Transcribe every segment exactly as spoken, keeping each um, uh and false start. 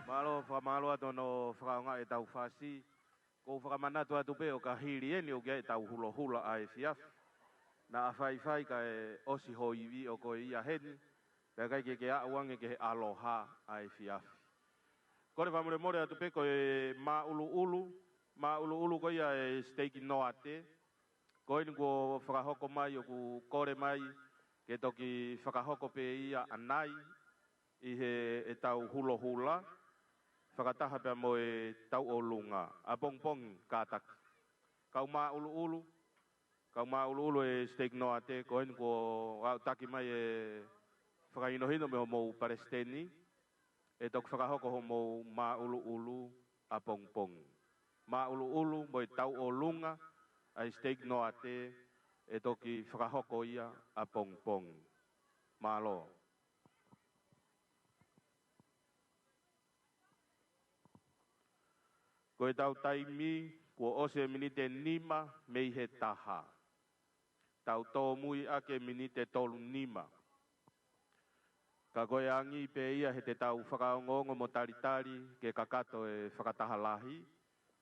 Mālō, fakamālō atu hono fakaʻaongaʻi ʻetau fasi. Ko u fakamanatu atu pē ʻo ka hili eni ʻoku ʻi ai ʻetau hulohula ʻa e efiafi. Naʻa faifai kae ʻosi ho ivi ʻo ko ia heni. Pea ʻikai ke ke aʻu ange ki he ʻaloha ʻa e efiafi. Kole fakamolemole atu pē ko e māʻuluʻulu, māʻuluʻulu ko ia e siteiki noate. Ko eni kuo fakahoko mai ʻoku kole mai ke toki fakahoko pē ia ʻanai ʻi he ʻetau hulohula fakataha pea mo e tauʻolunga ʻapongipongi kātaki. Kau māʻuluʻulu, kau māʻuluʻulu e siteiki noate, ko eni kuo aʻutaki mai e fakahinohino mei homou palesiteni, ʻe toki fakahoko homou māʻuluʻulu ʻapongipongi. Māʻuluʻulu mo e tauʻolunga ʻa e siteiki noate, ʻe toki fakahoko ia ʻapongipongi. Mālō. Ko ʻetau taimi, kuo ʻosi e miniti ʻe nima mei he taha. Tau tōmui ʻaki e miniti ʻe tolu nima. Ka ko e angi pē ia he te tau fakaongoongo mo talitali ke kakato e fakataha lahi,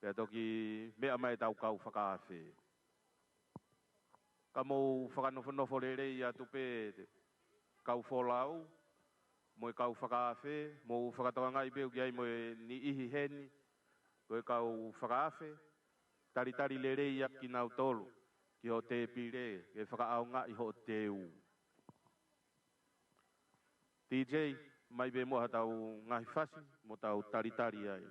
pea toki meʻa mai ʻetau kau fakaafe. Ka mou fakanofonofo lelei atu pē kau folau, mo e kau fakaafe, mou fakatokangaʻi pē ʻoku ʻi ai mo e niʻihi heni, ko e kau fakaafe, talitali lelei ʻaki kinautolu ki hoʻo tēpile, ke fakaʻaongaʻi hoʻo teu. DJ, mai pē muʻa haʻatau ngaahi fasi, mo tau talitali ai.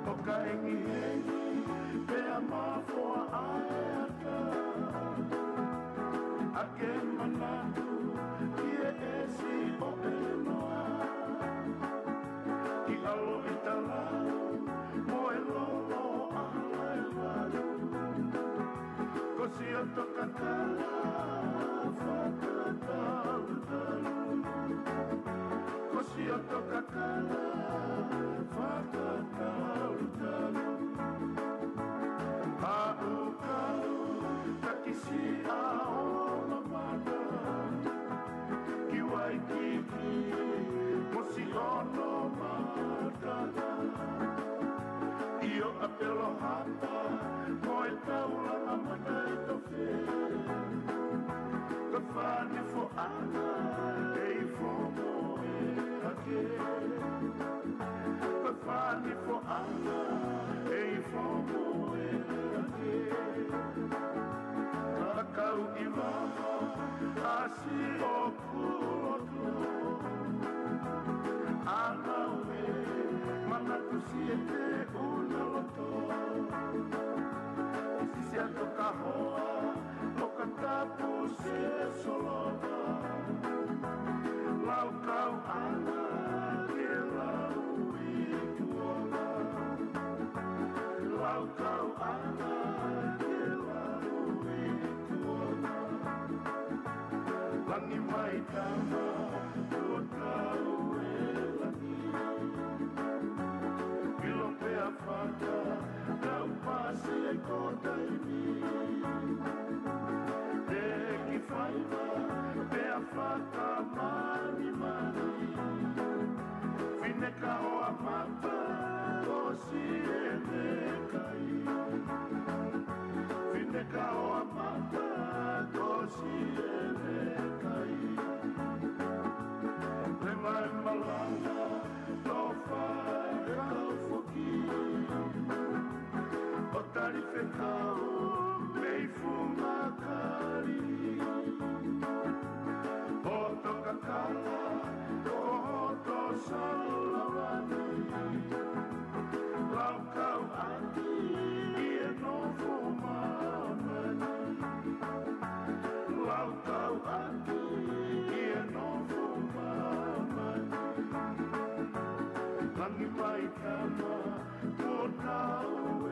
ʻO ka hengihengi pea mafoa ʻa e aka, ʻa ke manatu ki he ʻesi ʻo e noa, ki ʻaloʻi talau mo e lolo ʻa e valu. Ko Siotokakala fakatalutalu. Ko Siotokakala fakatalutalu. Haʻu kau takisi ʻa Olamata ki Waikiki mo Sionomata. ʻIo, ʻApelohapa mo e Taulanga Mataʻitofe. Ka fani foʻanga ʻe ʻi fomo e ake. Ka fani foʻanga ʻe ʻi fomo e ake. Ka kau ʻi vava ʻa Siʻokuloto. ʻA naue manatu siʻi e teʻuna loto. Siʻi Siaotokahoa ʻo ka tapu Sesolova. Laukauʻanga ke lau ʻi tuʻa. Laukauʻanga ke lau ʻi tuʻa. Langi mai tama, kuo tau e langi. Pilo pea fata, tau pasi e ko taimi. Teki faiva, pea fakamanimani. Fine kaoa mata, ko siʻene kai. Fine kaoa mata, ko siʻene kai. Leva e malanga, tofa e kau foki. ʻO tali fekau, mei funga kali. Hoto kakala, ko hoto salavani. Laukauʻaki ʻi he nofo māmani. Laukauʻaki ʻi he nofo māmani. Langi mai tama, kuo tau e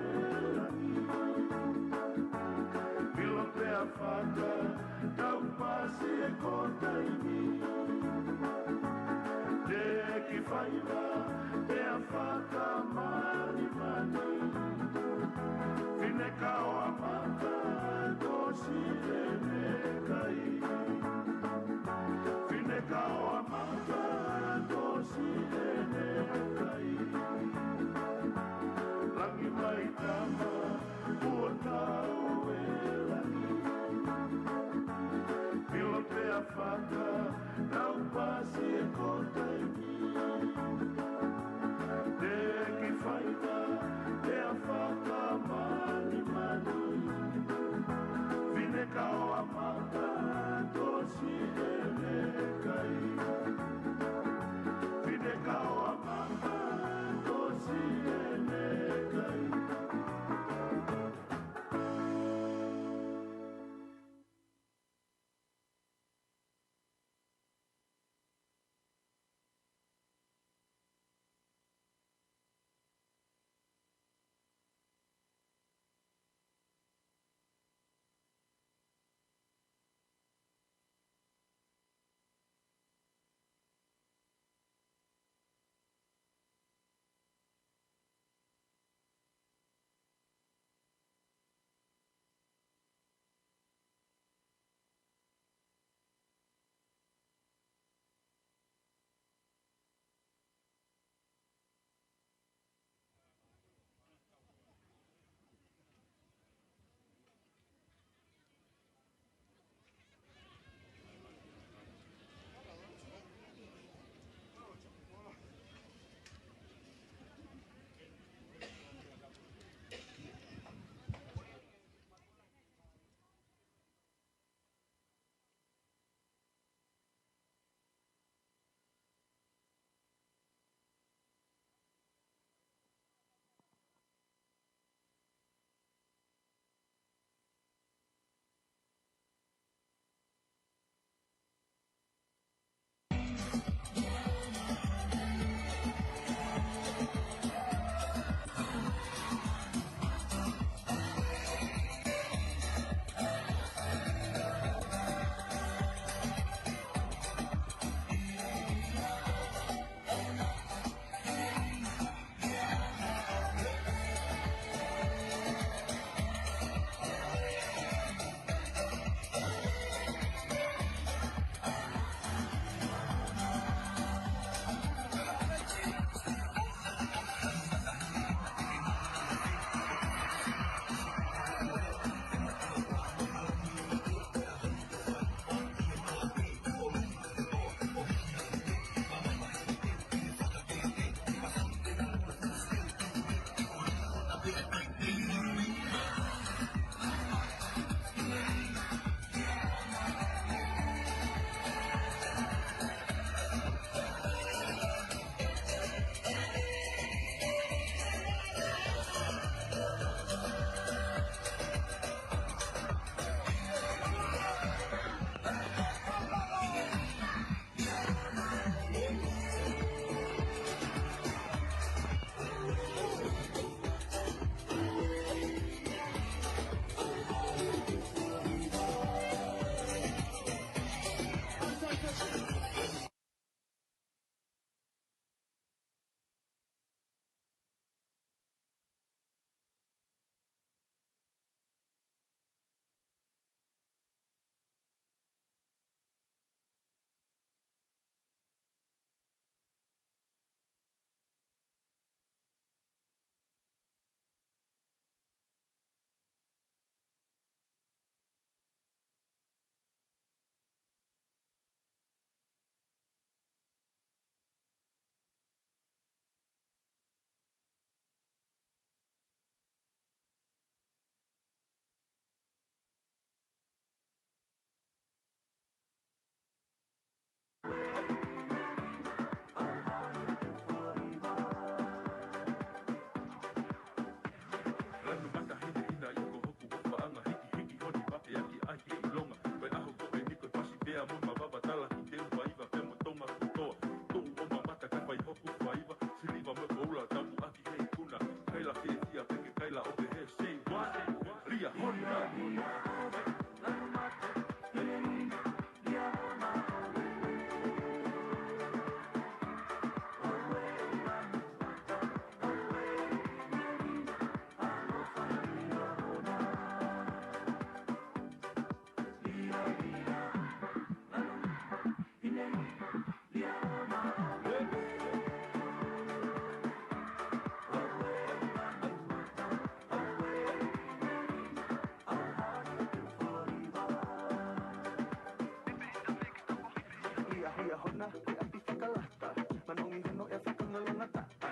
Ia, ia hona, ʻe ʻapi fakalata, manongi hono ʻea fakangalonga taʻa.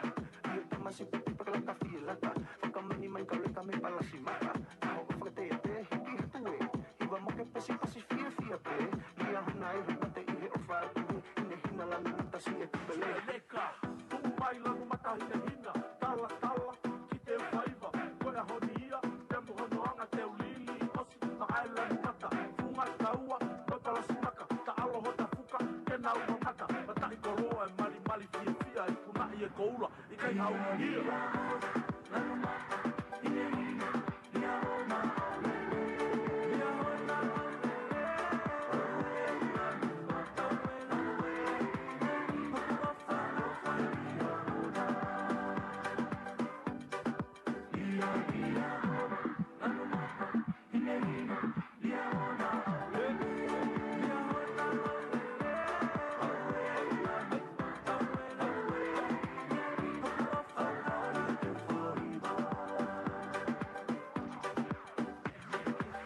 Ia tamasiʻi puti fakalaka fie lata, fakamani mai kauleka mei palasi mata. Aho fakateate, hiki hatu ē, hiva mo ke pasi pasi fiefia pē. Ia hona ʻe hona te ʻi he ʻofa atu, hinehina lanu mata siʻi e kupele. Leka, tuʻu mai lanu mata hinehina, tala tala, ki te faiva, ko e ʻaho ni ia, pea mo hono anga te u lili, ʻosi, maʻa e lanu mata, funga taua, mo e palasi maka, taʻalo hota fuka, ke nau mamata, mataʻi koloa e malimali fiefia, ikunaʻi e koula, ʻikai au ia.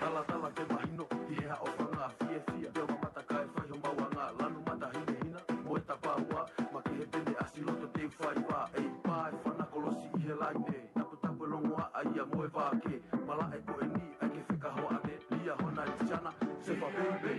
Talatala ke mahino ʻi he haʻofanga fiefia, pea mamata kae fai homau anga, lanu mata hinehina, mo e tapaua, makehe pene ʻasi loto te u faiva, ʻe ʻi pā e fana kolosi ʻi he laine, taputapu e longoaʻa ia mo e vake, malaʻe ko eni, ʻai ke fekahoa ake, lia hona i tiana, se fa baby.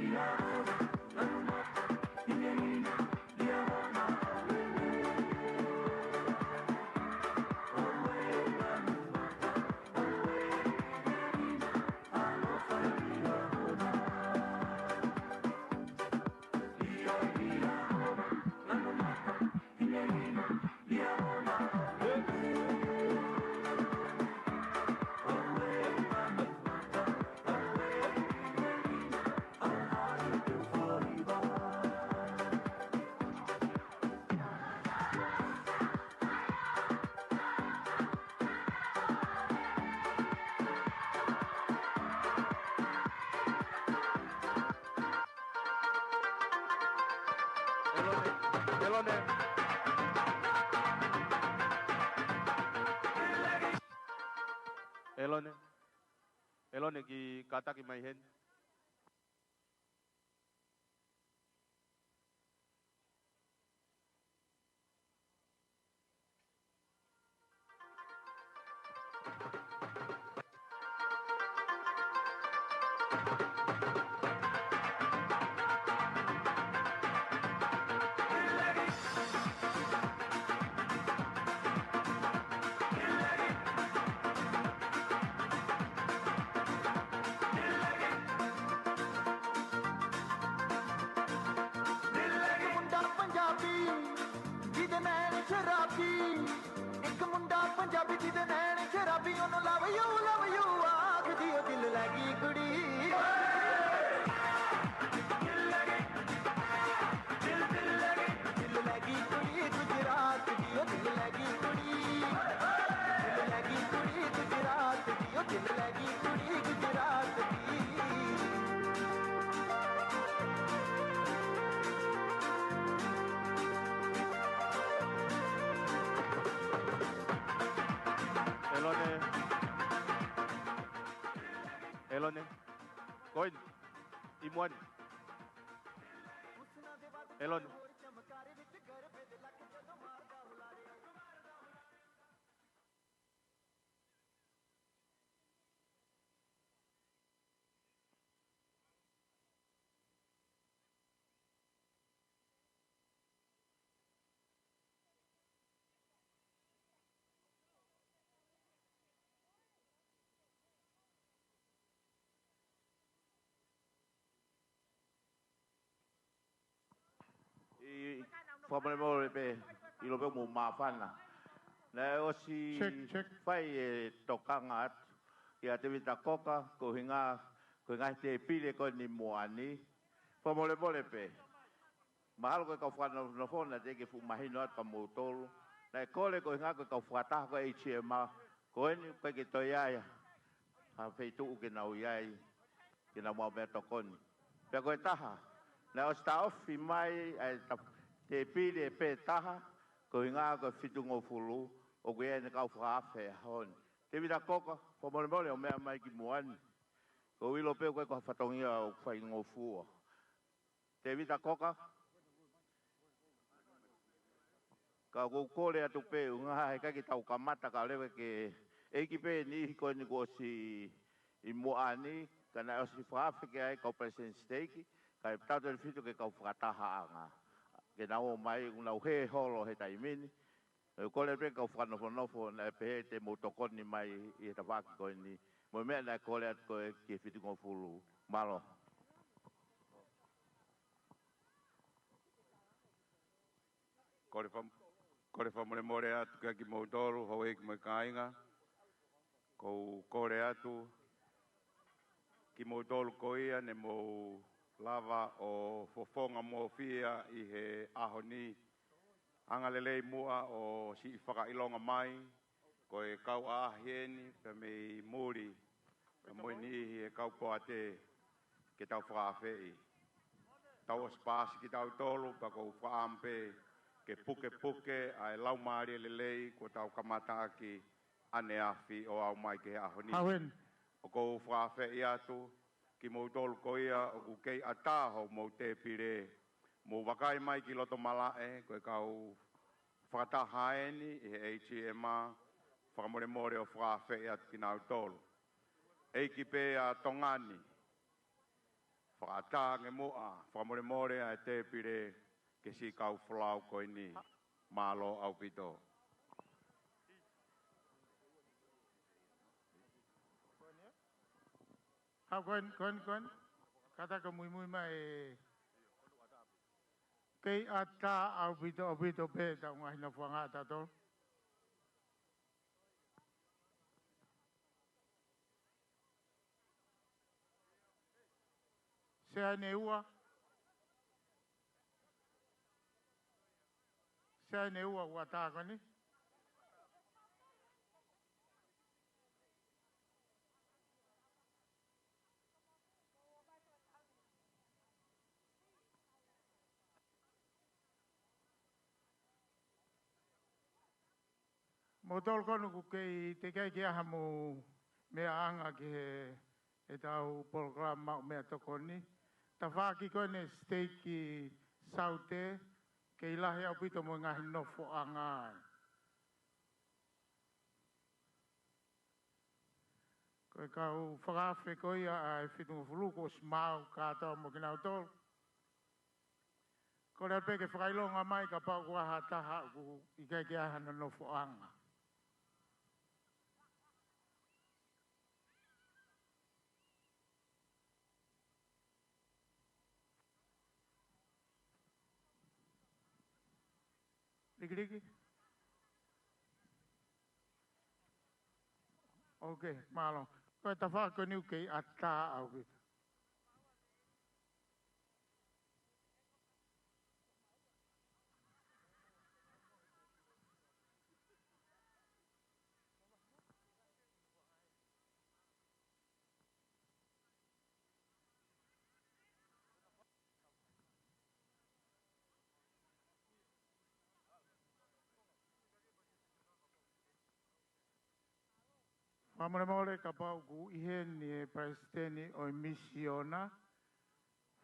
ʻElone. ʻElone. ʻElone, kiʻi kātaki mai heni. ਇੱਕ ਮੁੰਡਾ ਪੰਜਾਬੀ, ਜਿਹਦੇ ਨੈਣ ਸ਼ਰਾਬੀ। ਇੱਕ ਮੁੰਡਾ ਪੰਜਾਬੀ, ਜਿਹਦੇ ਨੈਣ ਸ਼ਰਾਬੀ। ਉਹਨੂੰ love you, love you ਆਖਦੀ, ਉਹ ਦਿਲ ਲੈ ਗਈ ਕੁੜੀ। ਦਿਲ, ਦਿਲ ਲੈ ਗਈ, ਦਿਲ ਲੈ ਗਈ ਕੁੜੀ ਗੁਜਰਾਤ ਦੀ, ਉਹ ਦਿਲ ਲੈ ਗਈ ਕੁੜੀ। ਦਿਲ ਲੈ ਗਈ ਕੁੜੀ ਗੁਜਰਾਤ ਦੀ, ਉਹ ਦਿਲ ਲੈ ਗਈ ਕੁੜੀ ਗੁਜਰਾਤ ਦੀ। ʻElone. ʻElone. Ko eni. ʻI muʻa ni. ʻElone. ʻI, fakamolemole pē, ʻilo pē mo māfana. Naʻe ʻosi Check, check. fai e tokanga atu. kia Tevita Koka, ko e ʻuhinga, ko e ngaahi tēpile ko eni ʻi muʻa ni. Fakamolemole pē. Mahalo ko e kau fakanofonofo naʻe teʻeki ke fuʻu mahino atu kia moutolu. Naʻe kole ko e ʻuhinga ko e kau fakataha ko e H M A, ko eni ʻoku ʻikai ke toe ʻi ai ha feituʻu ke nau ʻi ai, ke nau maʻu meʻatokoni. Pea ko e taha, naʻe ʻosi taʻofi mai ʻa e ta-, tēpile pē taha, ko e ʻuhinga ko e fitungofulu, ʻoku ʻi ai ʻene kau fakaafe he ʻaho ni. Tevita Koka, fakamolemole ʻo meʻa mai ki muʻa ni. ʻOku ou ʻilo pē ʻoku ʻikai ko ha fatongia ʻoku faingofua. Tevita Koka. Ka ʻoku ou kole atu pē ʻuhinga he ʻikai ke tau kamata ka leva ke ʻEiki pē niʻihi ko eni kuo ʻosi ʻi muʻa ni, ka naʻe ʻosi fakaafe ki ai kau palesiteni siteiki, kae tautautefito ki he kau fakatahaʻanga. Ke nau ō mai, ʻoku nau hē holo he taimi ni. ʻOku ou kole pē kau fakanofonofo naʻe pehē te mou tokoni mai ʻi he tafaʻaki ko eni. Mo e meʻa naʻe kole atu ko ē ki he fitungofulu. Mālō. Kole fa-, kole fakamolemole atu kia kimoutolu, houʻeiki mo e kāinga. ʻOku ou kole atu kimoutolu ko ia ne mou lava ʻo fofonga mofia ʻi he ʻaho ni. Angalelei muʻa ʻo siʻi fakaʻilonga mai, ko e kau ʻaʻahi eni pea mei muli, pea mo e niʻihi e kau poate ke tau fakaafeʻi. Tau ʻosi paasi kitautolu, pea ʻoku ou fakaʻamu pē ke pukepuke ʻa e laumālie lelei kuo tau kamataʻaki ʻaneafi ʻo aʻu mai ki he ʻaho ni. Hau eni. ʻOku ou fakaafeʻi atu kimoutolu ko ia ʻoku kei ʻatā homou tēpile, mou vakai mai ki loto malaʻe, ko e kau fakataha eni ʻi he H M A, fakamolemole ʻo fakaafeʻi atu kinautolu. ʻEiki pē ʻa Tonga ni, fakaʻatā ange muʻa, fakamolemole ʻa e tēpile ki he siʻi kau folau ko eni. Mālō ʻaupito. Hau ko eni, ko eni, ko eni. Kātaki muimui mai e kei ʻatā ʻaupito, ʻaupito pē ʻetau ngaahi nofoʻanga ʻatautolu. Sea ʻene ua. Sea ʻene ua ʻoku ʻatā ko eni. Moutolu ko eni ʻoku kei teʻeki ai ke ʻi ai hamou meʻaʻanga ki he, ʻetau polokalama maʻu meʻatokoni. Tafaʻaki ko eni siteiki Saute, kei lahi ʻaupito mo e ngaahi nofoʻanga. Ko e kau fakaafe ko ia ʻa e fitungofulu kuo ʻosi maau kātoa mo kinautolu. Kole pē ke fakaʻilonga mai kapau ʻoku ʻi ai ha taha ʻoku ʻikai ke ʻi ai hano nofoʻanga. Likiliki? Ok, mālō. Ko e tafaʻaki ko eni ʻoku kei ʻatā ʻaupito. Fakamolemole kapau ʻoku ʻi heni e palesiteni ʻo e misiona.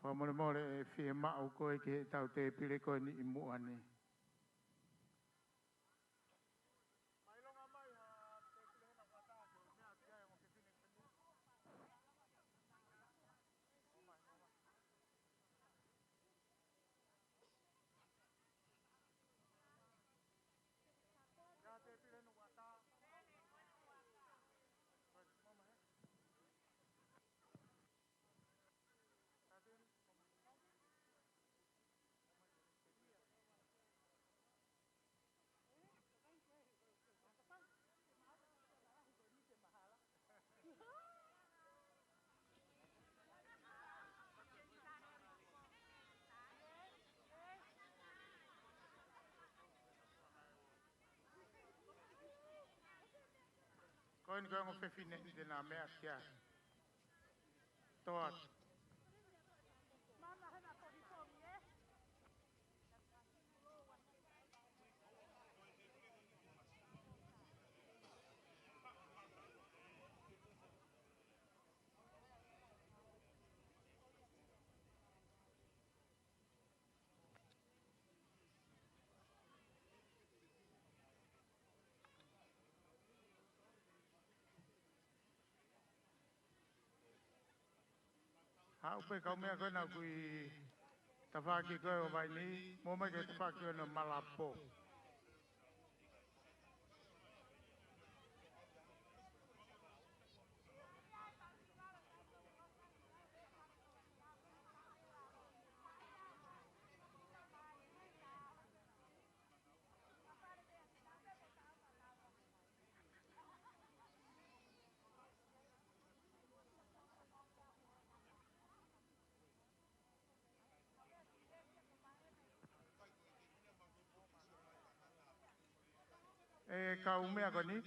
Fakamolemole ʻe fiemaʻu koe ki heʻetau tēpile ko eni ʻi muʻa ni. Ko eni ko e ongo fefine ʻi te nā meʻa kia. Toa. Haʻu pē kau meʻa ko ena ʻoku ʻi tafaʻaki ko ē ʻo Vaini, mou ō mai ki he tafaʻaki ko ena ʻo Malapo. ʻE kau meʻa ko eni,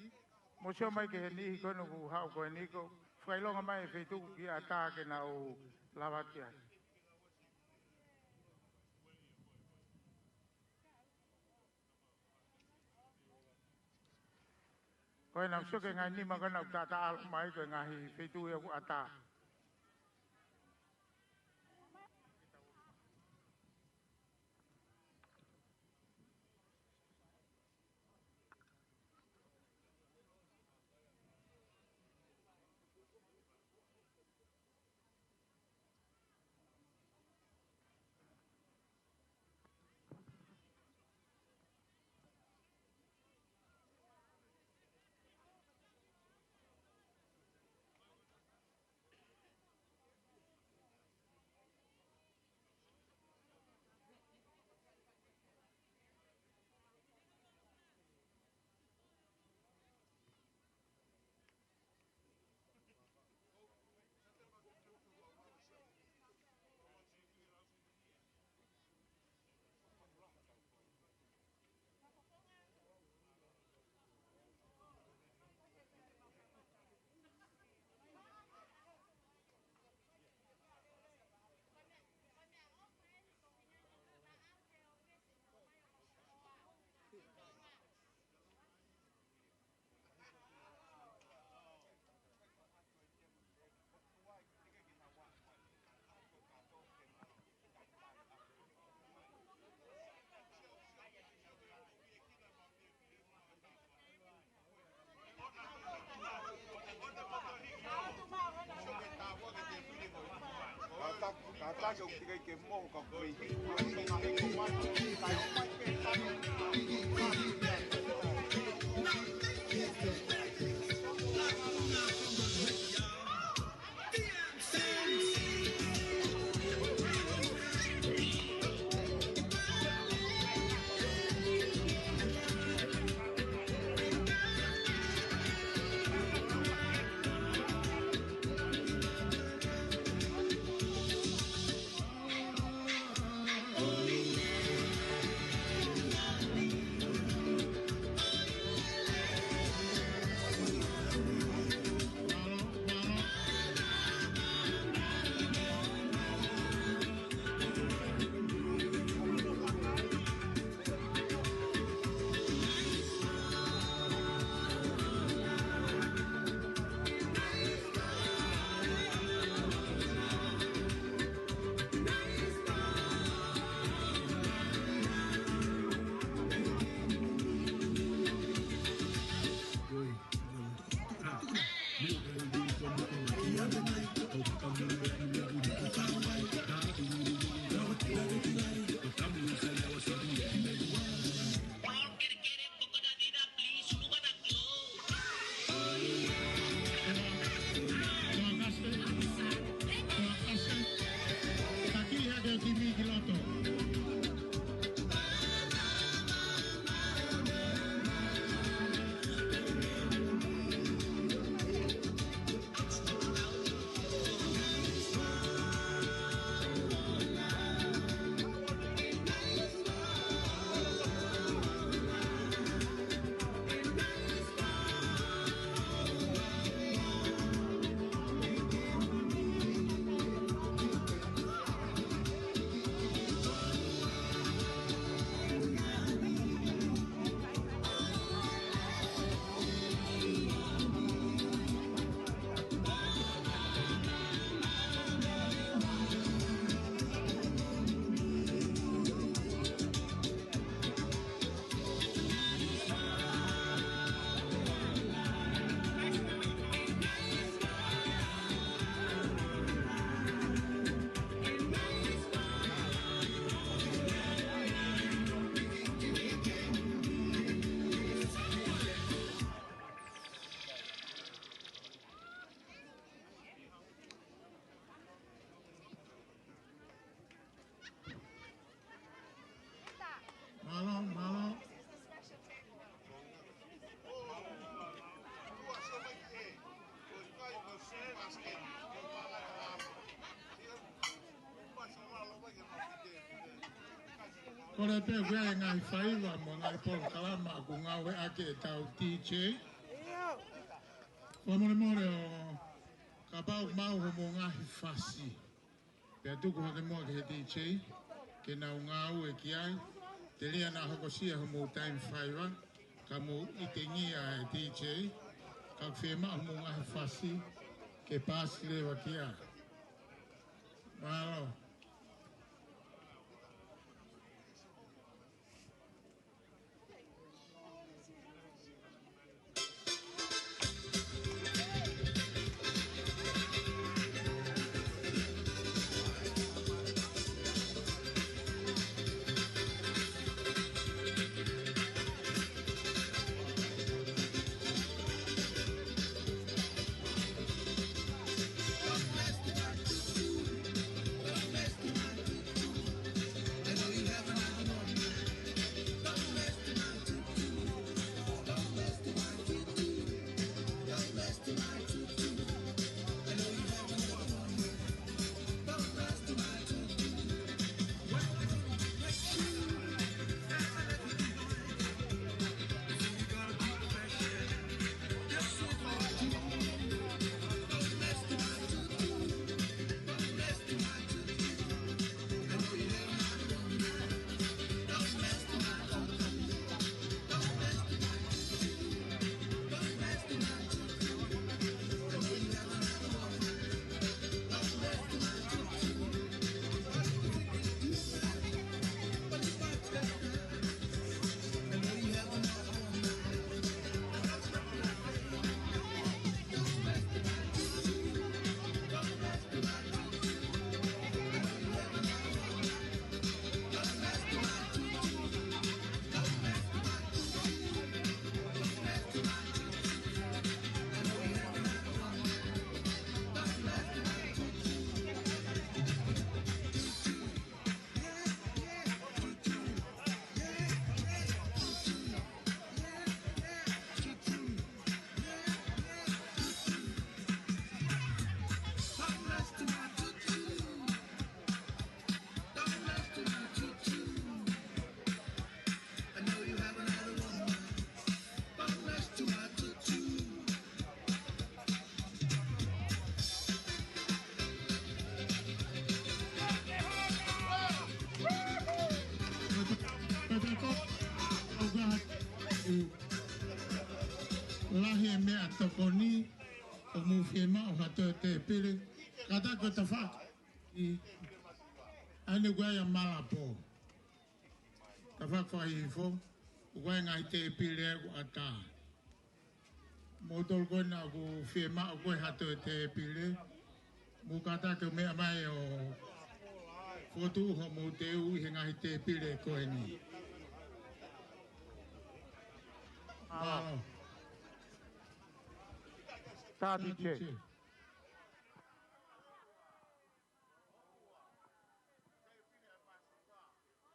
mou sio mai ki he niʻihi ko ena ʻoku haʻu ko eni, ko e fakaʻilonga mai e feituʻu ki ʻatā ke nau lava atu ai. Ko ena mou sio ki he ngaahi nima ko ena ʻoku taʻataʻalo mai ko e ngaahi feituʻu ia ʻoku ʻatā. Kole pē ʻoku ʻi ai e ngaahi faiva mo e ngaahi polokalama ʻoku ngāueʻaki ʻe heʻetau D J. Fakamolemole ʻo kapau ʻoku maʻu hoʻomou ngaahi fasi, pea tuku hake muʻa ki he D J ke nau ngāue ki ai. Telia naʻa hokosia hoʻomou taimi faiva, ka mou ʻitengia e D J, ka ʻoku fiemaʻu hoʻomou ngaahi fasi ke paasi leva ki ai. Mālō. Lahi e meʻatokoni ʻoku mou fiemaʻu ha toe tēpile. Kātaki ʻo tafaʻaki ʻi ʻaneukuaia Malapō. Tafaʻaki fakahihifo, ʻoku ʻi ai e ngaahi tēpile ʻoku ʻatā. Moutolu ko ena ʻoku fiemaʻu ko ē ha toe tēpile, mou kātaki ʻo meʻa mai ʻo fokotuʻu hoʻomou teu ʻi he ngaahi tēpile ko eni. Mālō. Tā D J.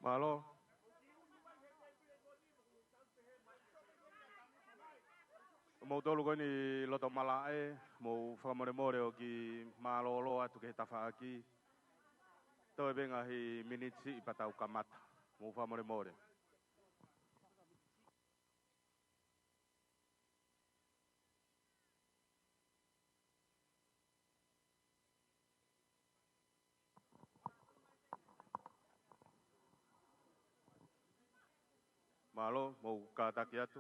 Mālō. Moutolu ko eni loto malaʻe, mou fakamolemole ʻo kiʻi mālōlō atu ki he tafaʻaki. Toe pē ngaahi miniti siʻi pea tau kamata. Mou fakamolemole. Mālō, mou kātaki atu.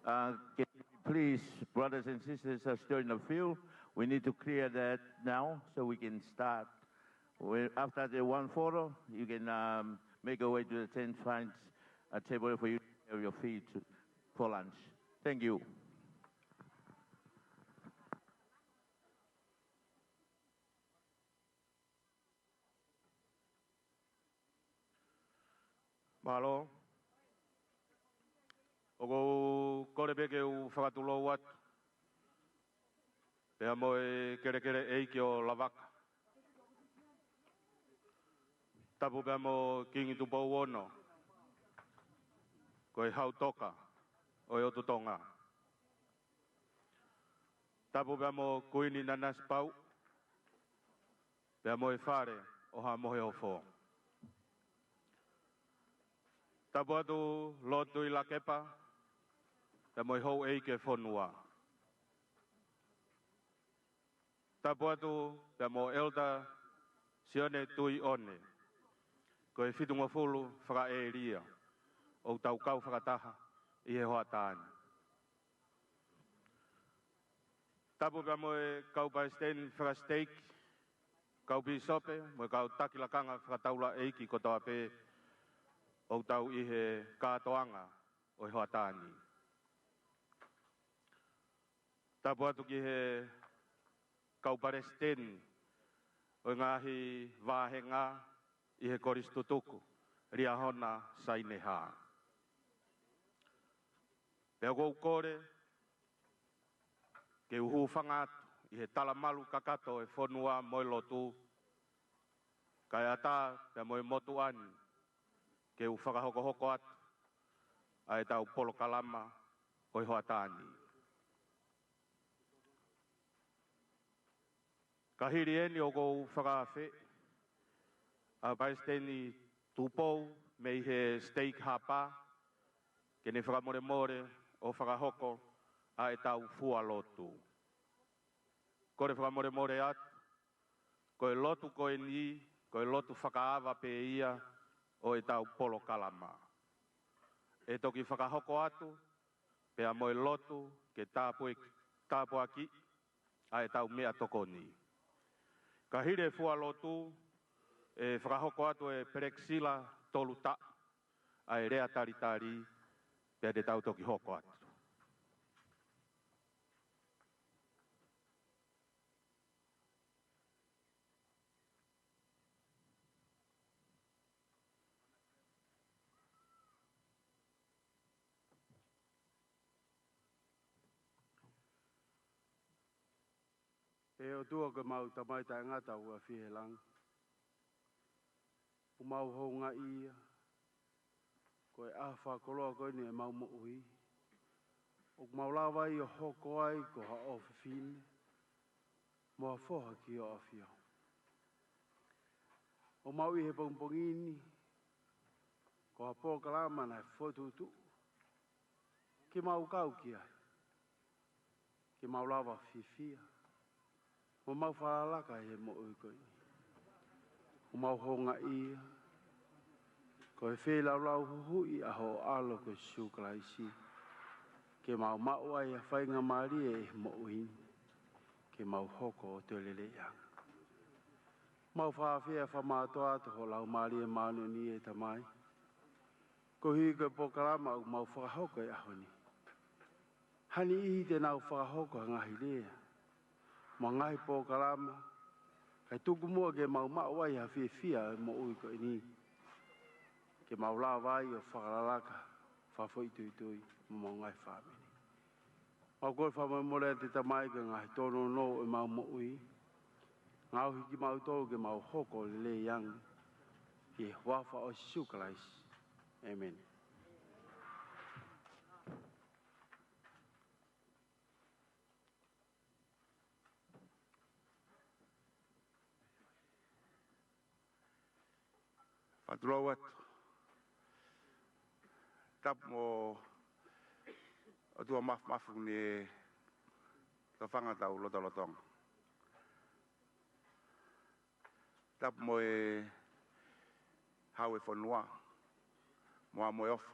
Uh, can you please, brothers and sisters are still in the field. We need to clear that now so we can start. We, after the one photo, you can, um, make your way to the tent, find a table for you to have your feet for lunch. Thank you. Mālō. ʻOku ou Kole pē ke u fakatulou atu pea mo e kelekele ʻeiki ʻo Lavaka. Tapu pea mo Kingi Tupou Ono, ko e Hautoka ʻo e ʻOtu Tonga. Tapu pea mo Kuini Nanasipauʻu, pea mo e Fale ʻo Haʻa Moheofo. Tapu atu Lord Tuʻilakepa, pea mo e houʻeiki e fonua. Tapu atu pea mo Elder Sione Tuʻiʻone, ko e fitungofulu fakaʻēlia ʻoku tau kau fakataha ʻi he hoʻatā ni. Tapu pea mo e kau palesiteni fakasiteiki, kau pīsope, mo e kau taki lakanga fakataulaʻeiki kotoa pē ʻoku tau ʻi he kātoanga ʻo e hoʻatā ni. Tapu atu ki he kau palesiteni ʻo e ngaahi vāhenga ʻi he Kolisi Tutuku, Liahona, Saineha. Pea ʻoku ou kole ke u hūfanga atu ʻi he talamalu kakato e fonua mo e lotu, kae ʻatā pea mo e motuʻa ni ke u fakahokohoko atu ʻa ʻetau polokalama ʻo e hoʻatā ni. Ka hili eni ʻoku ou fakaafeʻi ʻa Palesiteni Tupou mei he Siteiki Hapa ke ne fakamolemole ʻo fakahoko ʻa ʻetau fua lotu. Kole fakamolemole atu, ko e lotu ko eni, ko e lotu fakaava pē ia ʻo ʻetau polokalama. ʻE toki fakahoko atu pea mo e lotu ke tāpuaki, tāpuaki ʻa ʻetau meʻatokoni. Ka hili e fua lotu, ʻe fakahoko atu ʻe Pelekisila Tolutaʻu ʻa e lea talitali, pea te tau toki hoko atu. ʻE ʻOtua ko ʻemau Tamai taʻengata ʻoku ʻafio ʻi he langi, ʻoku mau houngaʻia ko e ʻaho fakakoloa ko eni ʻemau moʻui, ʻoku mau lava ai ʻo hoko ai ko ha ʻofefine mo ha foha ki hoʻo ʻafio. ʻOku mau ʻi he pongipongi ni ko ha polokalama naʻe fokotuʻutuʻu ke mau kau ki ai, ke mau lava fiefia mo mau fakalalaka ʻi he moʻui ko eni. ʻOku mau houngaʻia ko e feilaulau huhuʻi ʻa hoʻo ʻAlo ko Sīsū Kalaisi, ke mau maʻu ai ha faingamālie ʻi he moʻui ni ke mau hoko ʻo toe lelei ange. Mau fakaafeʻi fakamātoato ho Laumālie Māʻoniʻoni, ʻe Tamai, koeʻuhi ko e polokalama ʻoku mau fakahoko he ʻaho ni. Ha niʻihi te nau fakahoko ha ngaahi lea mo e ngaahi polokalama kae tuku muʻa ke mau maʻu ai ha fiefia ʻi he moʻui ko eni, ke mau lava ai ʻo fakalalaka, fakafoʻituitui mo homau ngaahi fāmili. Mau kole fakamolemole atu, ʻe Tamai, ko e ngaahi tōnounou ʻemau moʻui, ngaohi kimautolu ke mau hoko lelei ange, ʻi he huafa ʻo Sīsū Kalaisi. ʻĒmeni. Fakatulou atu. Tapu mo e ʻOtua Māfimafi ʻoku ne tofanga ʻetau lotolotonga. Tapu mo e Hau ʻo e fonua, mo ʻa mo e ʻOfa.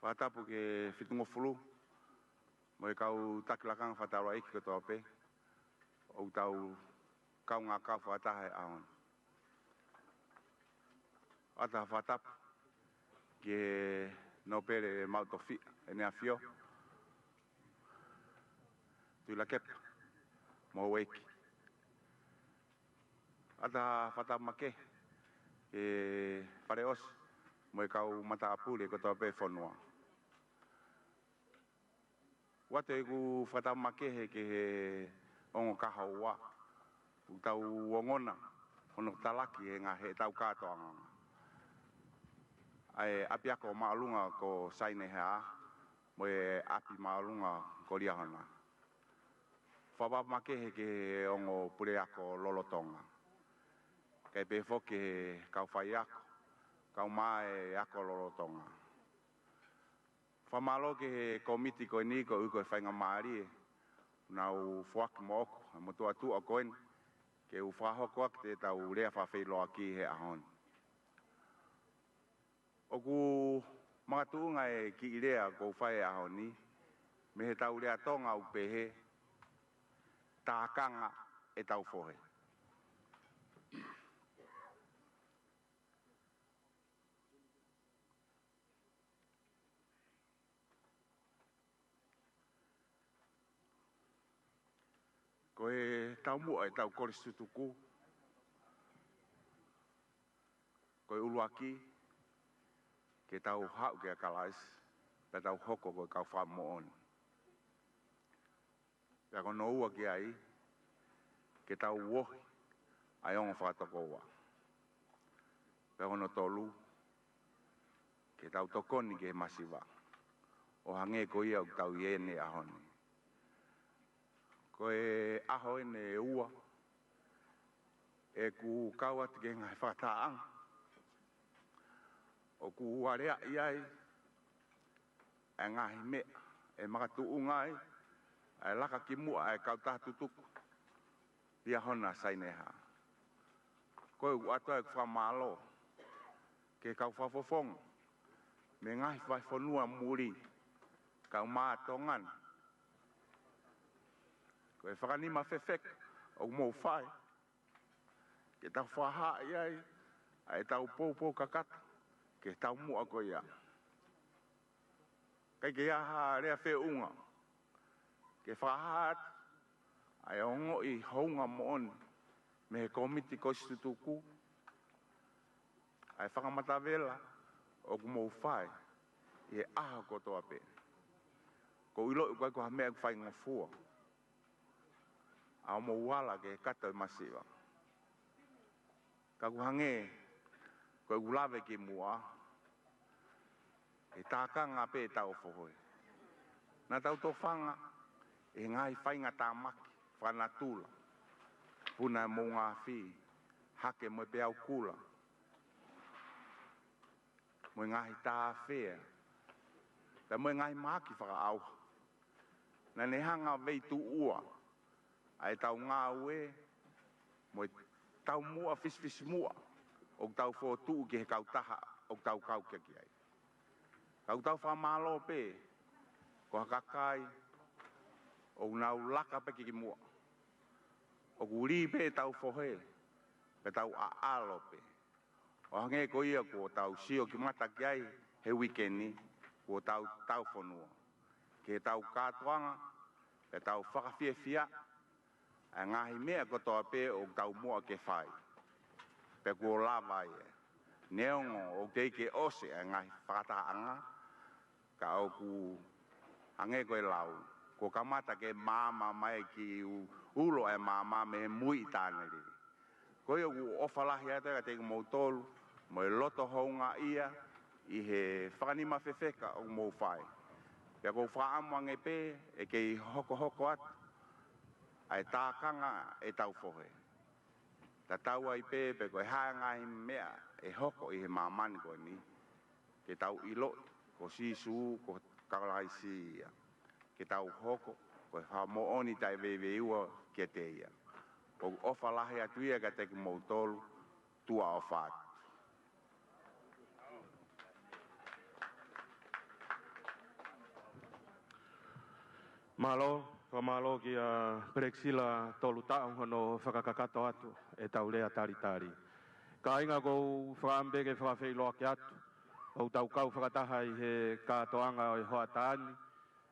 Fakatapu ki he Fitungofulu mo e kau taki lakanga fakataulaʻeiki kotoa pē ʻoku tau kaungā kau fakataha he ʻaho ni. ʻOatu ha fakatapu ki he Nōpele ʻemau tofiʻa, ʻEne ʻAfio Tuʻilakepa mo e houʻeiki. ʻOatu ha fakatapu makehe ki he Fale ʻOsi mo e kau matāpule kotoa pē fonua. ʻOatu ʻeku fakatapu makehe ki he ongo kahoua ʻoku tau ongona hono talaki he ngaahi heʻetau kātoanga, ʻa e ʻApiako Māʻolunga ko Saineha mo e ʻApi Māʻolunga ko Liahona. Fakatapu makehe ki he ongo puleako lolotonga, kae pehē foki ki he kau faiako, kau mā e ako lolotonga. Fakamālō ki he kōmiti ko eni koeʻuhi ko e faingamālie naʻa nau foaki moʻoku ʻa e motuʻa tuʻa ko eni ke u fakahoko ʻaki ʻetau lea fakafeʻiloaki he ʻaho ni. ʻOku makatuʻunga e kiʻi lea ʻoku ou fai he ʻaho ni mei heʻetau lea Tonga ʻoku pehē, tākanga ʻetau fohe. Ko e taumuʻa ʻetau Kolisi Tutuku, ko e ʻuluaki, ke tau haʻu kia Kalaisi, pea tau hoko ko e kau fakamoʻoni. Pea ko hono ua ki ai, ke tau uohi ʻa e ongo fakatokoua. Pea ko hono tolu, ke tau tokoni ki he masiva, ʻo hangē ko ia ʻoku tau ʻi heni he ʻaho ni. Ko e ʻaho eni ʻe ua ʻeku kau atu ki he ngaahi fakatahaʻanga ʻoku aleaʻi ai ʻa e ngaahi meʻa ʻe makatuʻunga ai ʻa e laka ki muʻa ʻa e kautaha tutuku, Liahona Saineha. Ko ia ʻoku ʻoatu ai ʻeku fakamālō ki he kau fakafofonga mei he ngaahi vahefonua muli, kau mā Tonga ni. Ko e fakanima fefeka ʻoku mou fai, ke tau fakahaaʻi ai ʻa ʻetau poupou kakato ki he taumuʻa ko ia. ʻIkai ke ʻi ai ha lea feʻunga ke fakahā atu ʻa e ongoʻi hounga moʻoni mei he kōmiti Kolisi Tutuku, ʻa e fakamatavela ʻoku mou fai ʻi he ʻaho kotoa pē. ʻOku ou ʻiloʻi ʻoku ʻikai ko ha meʻa ʻoku faingofua ʻa hoʻomou ala ki he kato e masiva. Ka ʻoku hangē ko ʻeku lave ki muʻa, ʻe tākanga pē ʻetau fohe. Naʻa tau tofanga ʻi he ngaahi faingatāmaki fakanatula, puna e moʻunga afi, hake mo e peau kula, mo e ngaahi tāfea, pea mo e ngaahi mahaki fakaʻauha. Naʻa ne hanga ʻo veituʻua ʻa ʻetau ngāue mo e taumuʻa fisifisimuʻa ʻoku tau fokotuʻu ki he kautaha ʻoku tau kau ki ai. Ka ʻoku tau fakamālō pē, ko ha kakai ʻoku nau laka pē ki muʻa. ʻOku lī pē ʻetau fohe, pea tau ʻaʻalo pē. ʻO hangē ko ia kuo tau sio ki mata ki ai he uike ni, kuo tau tau fonua ki heʻetau kātoanga, pea tau fakafiefia ʻa e ngaahi meʻa kotoa pē ʻoku tau muʻa ke fai. Pea kuo lava ia. Neongo ʻoku teʻeki ke ʻosi ʻa e ngaahi fakatahaʻanga, ka ʻoku hangē ko e lau, kuo kamata ke maama mai ki u-, ulo e maama mei he muiʻi tānelili. Ko ia ʻoku ʻofa lahi atu kiate kimoutolu, mo e loto houngaʻia ʻi he fakanima fefeka ʻoku mou fai. Pea ʻoku ou fakaʻamu ange pē ʻe kei hokohoko atu ʻa e tākanga ʻetau fohe. Tatau ai pē pe ko e hā e ngaahi meʻa ʻe hoko ʻi he māmani ko eni, ke tau ʻiloʻi ko Sīsū ko Kalaisi ia, ke tau hoko ko e fakamoʻoni taʻeveiveiua kiate ia. ʻOku ou ʻofa lahi atu ia kiate kimoutolu, tuʻa ʻofa atu. Mālō, fakamālō kia Pelekisila Tolutaʻo hono fakakakato atu ʻetau lea talitali. Kāinga, ʻoku ou fakaʻamu pē ke fakafeʻiloaki atu ʻoku tau kau fakataha ʻi he kātoanga ʻo e hoʻatā ni,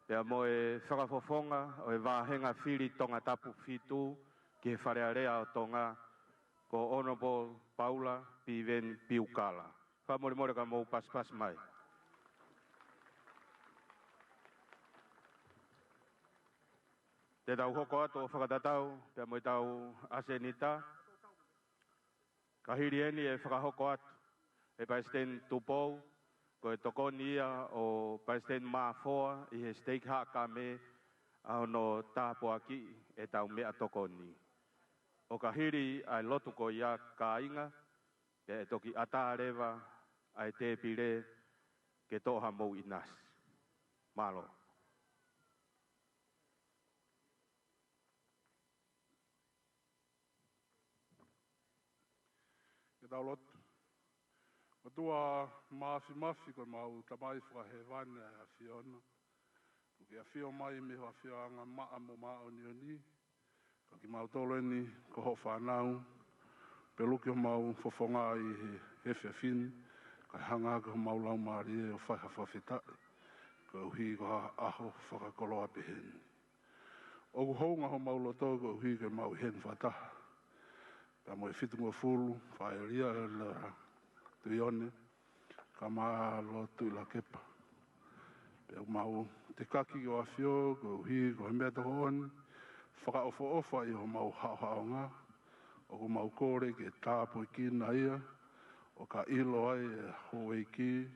pea mo e fakafofonga ʻo e vāhenga fili Tongatapu fitu ki he Fale Alea ʻo Tonga, ko Honourable Paula Piveni Piukala. Fakamolemole ka mou pasipasi mai. Te tau hoko atu ʻo fakatatau pea mo ʻetau ʻasenita. Ka hili eni ʻe fakahoko atu ʻe Palesiteni Tupou, ko e tokoni ia ʻo Palesiteni Mafoa ʻi he Siteiki Haʻakame, ʻa hono tāpuakiʻi ʻetau meʻatokoni. ʻO ka hili ʻa e lotu ko ia kāinga, pea ʻe toki ʻatā leva ʻa e tēpile ke toʻo hamou ʻinasi. Mālō. Ke tau lotu. ʻOtua Māfimafi, ko homau Tamai Fakahēvani ʻa e ʻAfiona. Tuku ke ʻafio mai mei ho ʻafioʻanga maʻa mo māʻoniʻoni kiate kimautolu eni ko hoʻo fānau, pea luki homau fofonga ʻi he efiafi ni, kae hanga ʻaki homau laumālie ʻo fai ha fakafetaʻi, koeʻuhi ko ha ʻaho fakakoloa pehē ni. ʻOku hounga homau loto koeʻuhi ke mau ʻi heni fakataha pea mo e Fitungofulu Faʻē ʻElia, ʻEletā Tuʻione Kamaloa Tuʻilakepa. Pea ʻoku mau tekaki ki hoʻo ʻAfio koeʻuhi ko e meʻatokoni fakaʻofoʻofa ʻi homau haʻohaʻonga. ʻOku mau kole ke tāpuekina ia, ʻo ka ʻilo ai ʻe houʻeiki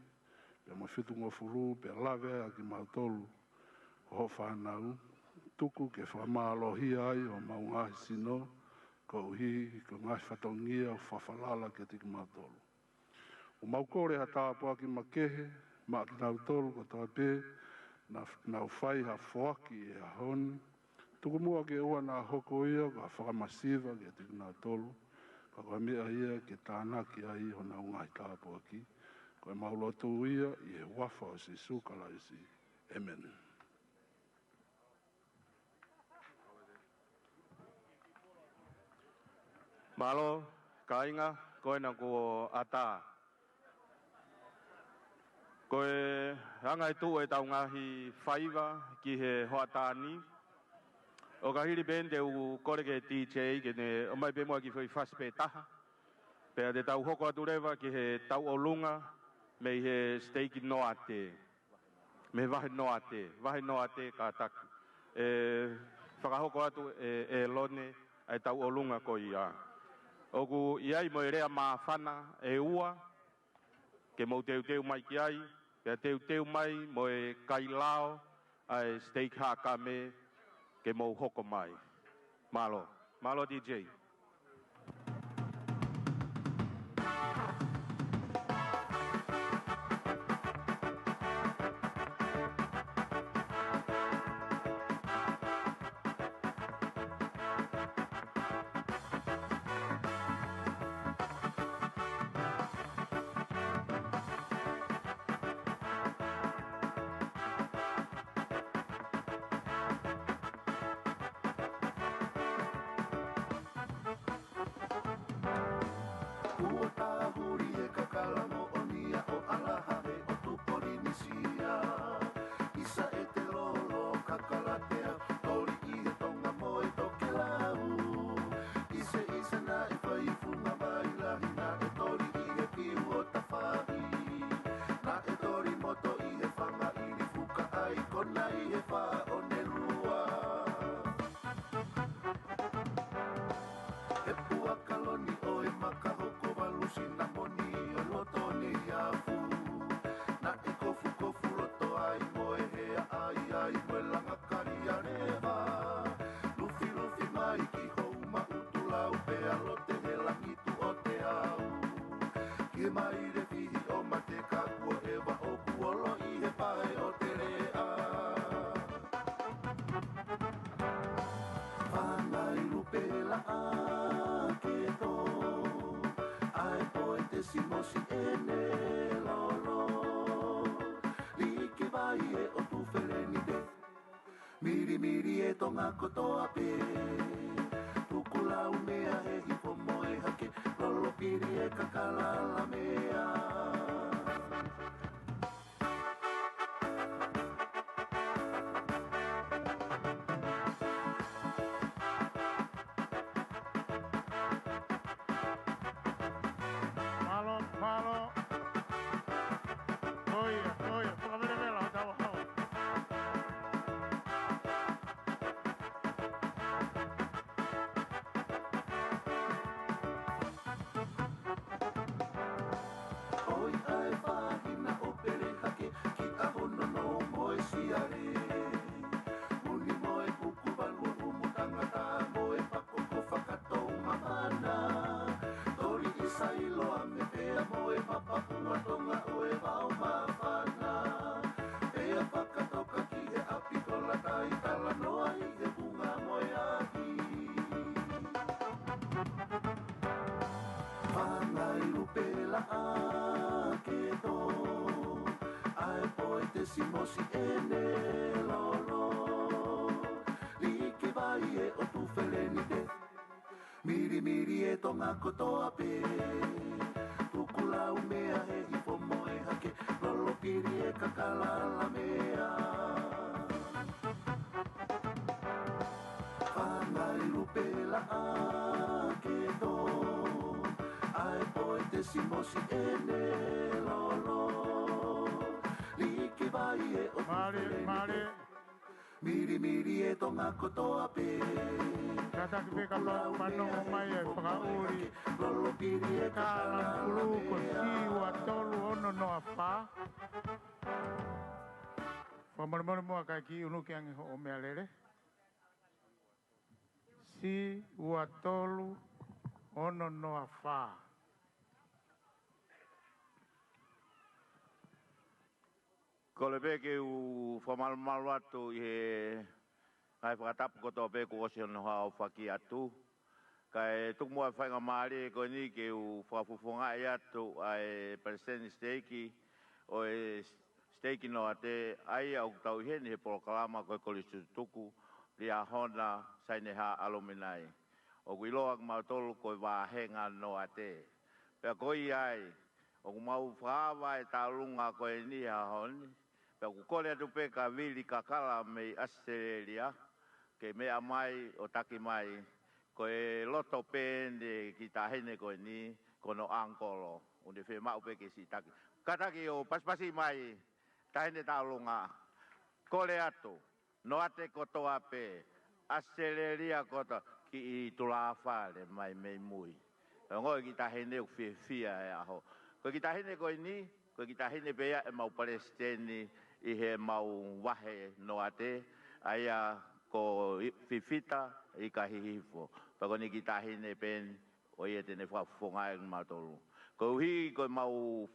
pea mo e Fitungofulu, pea lave ai ʻa kimautolu ko hoʻo fānau, tuku ke fakamālohia ai homau ngaahi sino, koeʻuhi ko e ngaahi fatongia ʻoku fakafalala kiate kimautolu. ʻOku mau kole ha tāpuaki makehe maʻa kinautolu kotoa pē naʻa nau fai ha foaki he ʻaho ni. Tuku muʻa ke ʻoua naʻa hoko ia ko ha fakamasiva kiate kinautolu, ka ko ha meʻa ia ke tānaki ai honau ngaahi tāpuaki. Ko ʻemau lotu ia ʻi he huafa ʻo Sīsū Kalaisi. ʻĒmeni. Mālō, kāinga, ko ena kuo ʻatā. Ko e anga e tuʻu ʻetau ngaahi faiva ki he hoʻatā ni. ʻO ka hili pē eni te u kole ki he D J ke ne ʻomai pē muʻa kiʻi foʻi fasi pē taha. Pea te tau hoko atu leva ki he tauʻolunga mei he siteiki Noate. Mei he vahe Noate, vahe Noate kātaki. ʻE fakahoko atu ʻe, ʻe ʻElone ʻa e tauʻolunga ko ia. ʻOku ʻi ai mo e lea māfana ʻe ua, ke mou teuteu mai ki ai, pea teuteu mai mo e kailao ʻa e siteiki Haʻakame ke mou hoko mai. Mālō. Mālō D J. Kuo tāhuli e kakala moʻoni ʻa ʻAlaha he ʻotu Polinisia. ʻIsa e te lolo kakalatea, toli ʻi he tonga mo e tokelau. ʻIsa, ʻisa naʻe fai funga mai lahi, naʻe toli ʻi he piu ʻo tafahi. Naʻe toli moto ʻi he fanga ʻili fuka ʻai, kona ʻi he fā ʻo ne lua. He puaka loni ʻo e maka hoko valu sinamoni ʻo loto ni afu. Naʻe kofukofu loto ai mo e hea ʻai ai mo e langa kali ʻa leva. Lufilufi mai ki hou maʻutu lau pea lote he langitu ʻo te au. Ki mai le fihi ʻo mate ka kuo ʻeva ʻoku olo ʻi he pae ʻo te lea. Fangai lupe laʻa ke tō, ʻa e poetesi mosi ʻene lolo. Liki vai e ʻotu Felenite, milimili e Tonga kotoa pē. Pukulau mea he hifo mo e hake, lolo pili e kakala la mea. Mālō, mālō. ʻa ke tō, ʻa e poetesi mosi ʻene lolo. Like vai e ʻotu felenite. Milimili e Tonga kotoa pē. Tuku lau meʻa he hifo mo e hake. Lolo pili e kakala lamea. Fanga i lupe la ʻa ke tō. ʻA e poetesi mosi ʻene lolo. Like vai e ʻotu felenite. Mālie, mālie. Milimili e Tonga kotoa pē. Kātaki pē kapau ʻoku fanongo mai e fakaʻuli. Lolo pili e kakala lamea. Ko C ua tolu ono noa fā. Fakamolemole muʻa kae kiʻi ʻunuki ange hoʻo meʻalele. C ua tolu ono noa fā. Kole pē ke u fakamalumalu atu ʻi he ngaahi fakatapu kotoa pē kuo ʻosi hono aofaki atu. Kae tuku muʻa e faingamālie ko eni ke u fakafofongaʻi atu ʻa e palesiteni siteiki ʻo e siteiki Noate, ʻa ia ʻoku tau ʻi heni he polokalama ko e Kolisi Tutuku, Liahona Saineha Aluminai. ʻOku ʻiloa kimautolu ko e vāhenga Noate. Pea ko ia ai, ʻoku mau fakaava e tauʻolunga ko eni he ʻaho ni. Pea ʻoku kole atu pē kia Vili Kakala mei ʻAositelēlia, ke meʻa mai ʻo taki mai. Ko e loto pē eni e kiʻi taʻahine ko eni, ko hono ʻangikolo. ʻOku ne fiemaʻu pē ke siʻi taki. Kātaki ʻo pasipasi mai, taʻahine tauʻolunga. Kole atu. Noate kotoa pē, ʻAositelēlia kotoa, kiʻi tulāfale mai mei mui. Ongoʻi e kiʻi taʻahine ʻoku fiefia he ʻaho. Ko e kiʻi taʻahine ko eni, ko e kiʻi taʻahine pē ia ʻemau palesiteni ʻi heʻemau vahe Noate, ʻa ia ko Fifita ʻIkahihifo. Pea ko eni kiʻi taʻahine pē eni, ʻo ia te ne fakafofongaʻi kimautolu. Koeʻuhi ko ʻemau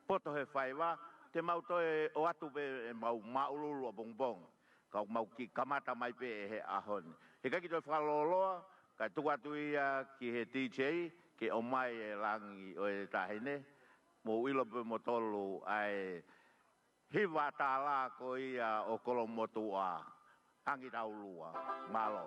poto he faiva, te mau toe ʻoatu pē ʻemau māʻululu ʻapongipongi. Ka mau kiʻi kamata mai pē he ʻaho ni. He ʻikai ke toe fakalōloa, kae tuku atu ia ki he D J, ke ʻomai e langi ʻo e taʻahine, mou ʻilo pē moutolu ʻa e hiva tālā ko ia ʻo Kolomotuʻa, Hangitaulua. Mālō.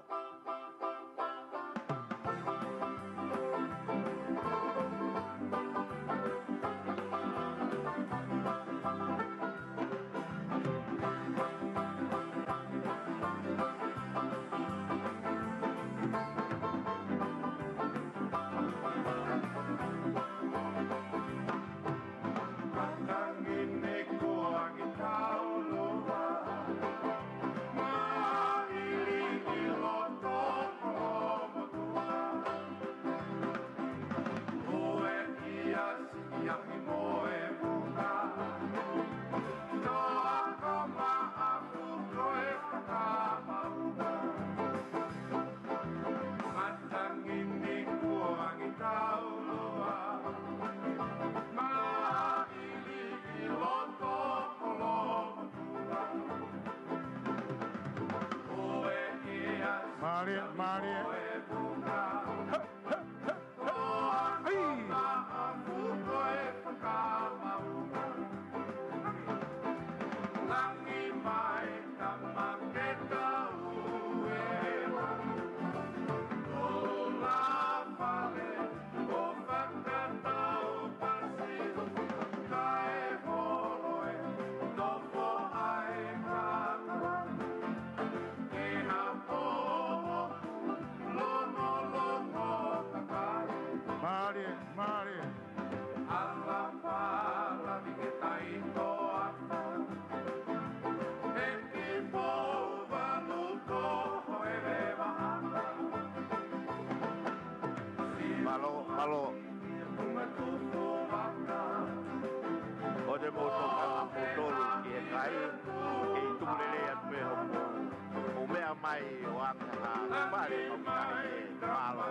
Matangi ni kuo angi taulua, maʻili ʻi loto Kolomotuʻa. Ue ia siʻi ahi mo e vunga, toa ko maʻafu ko e fakamaunga. Matangi ni kuo angi taulua, maʻili ʻi loto Kolomotuʻa. Ue ia siʻi ahi mo e vunga, mālie, mālie. Hei! Mālie, mālie. Mālō, mālō. ʻOua te mou toka ʻaupito ki he kai, kei tuku lelei atu pē hoʻomou meʻa mai ʻo anga ha pale maʻu. Mālō.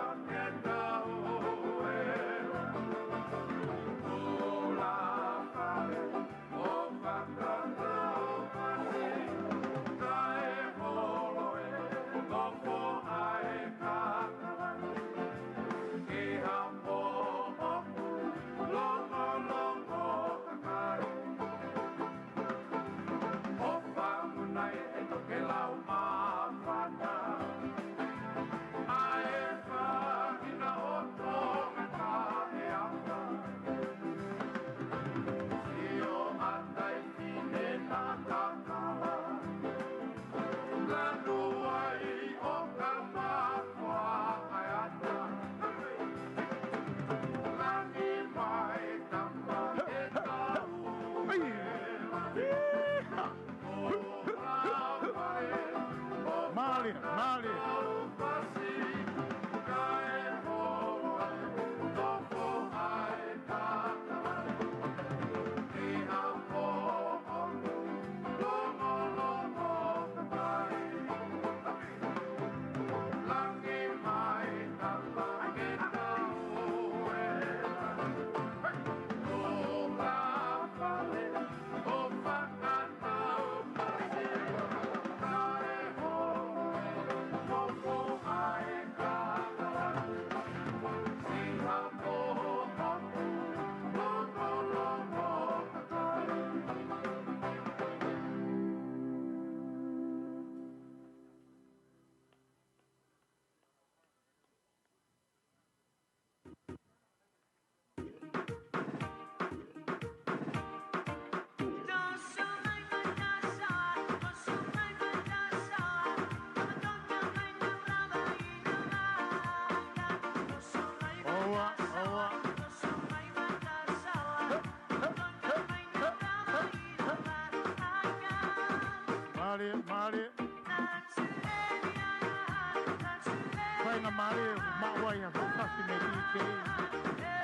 Mālie, maʻu ai ha fasi mei D J.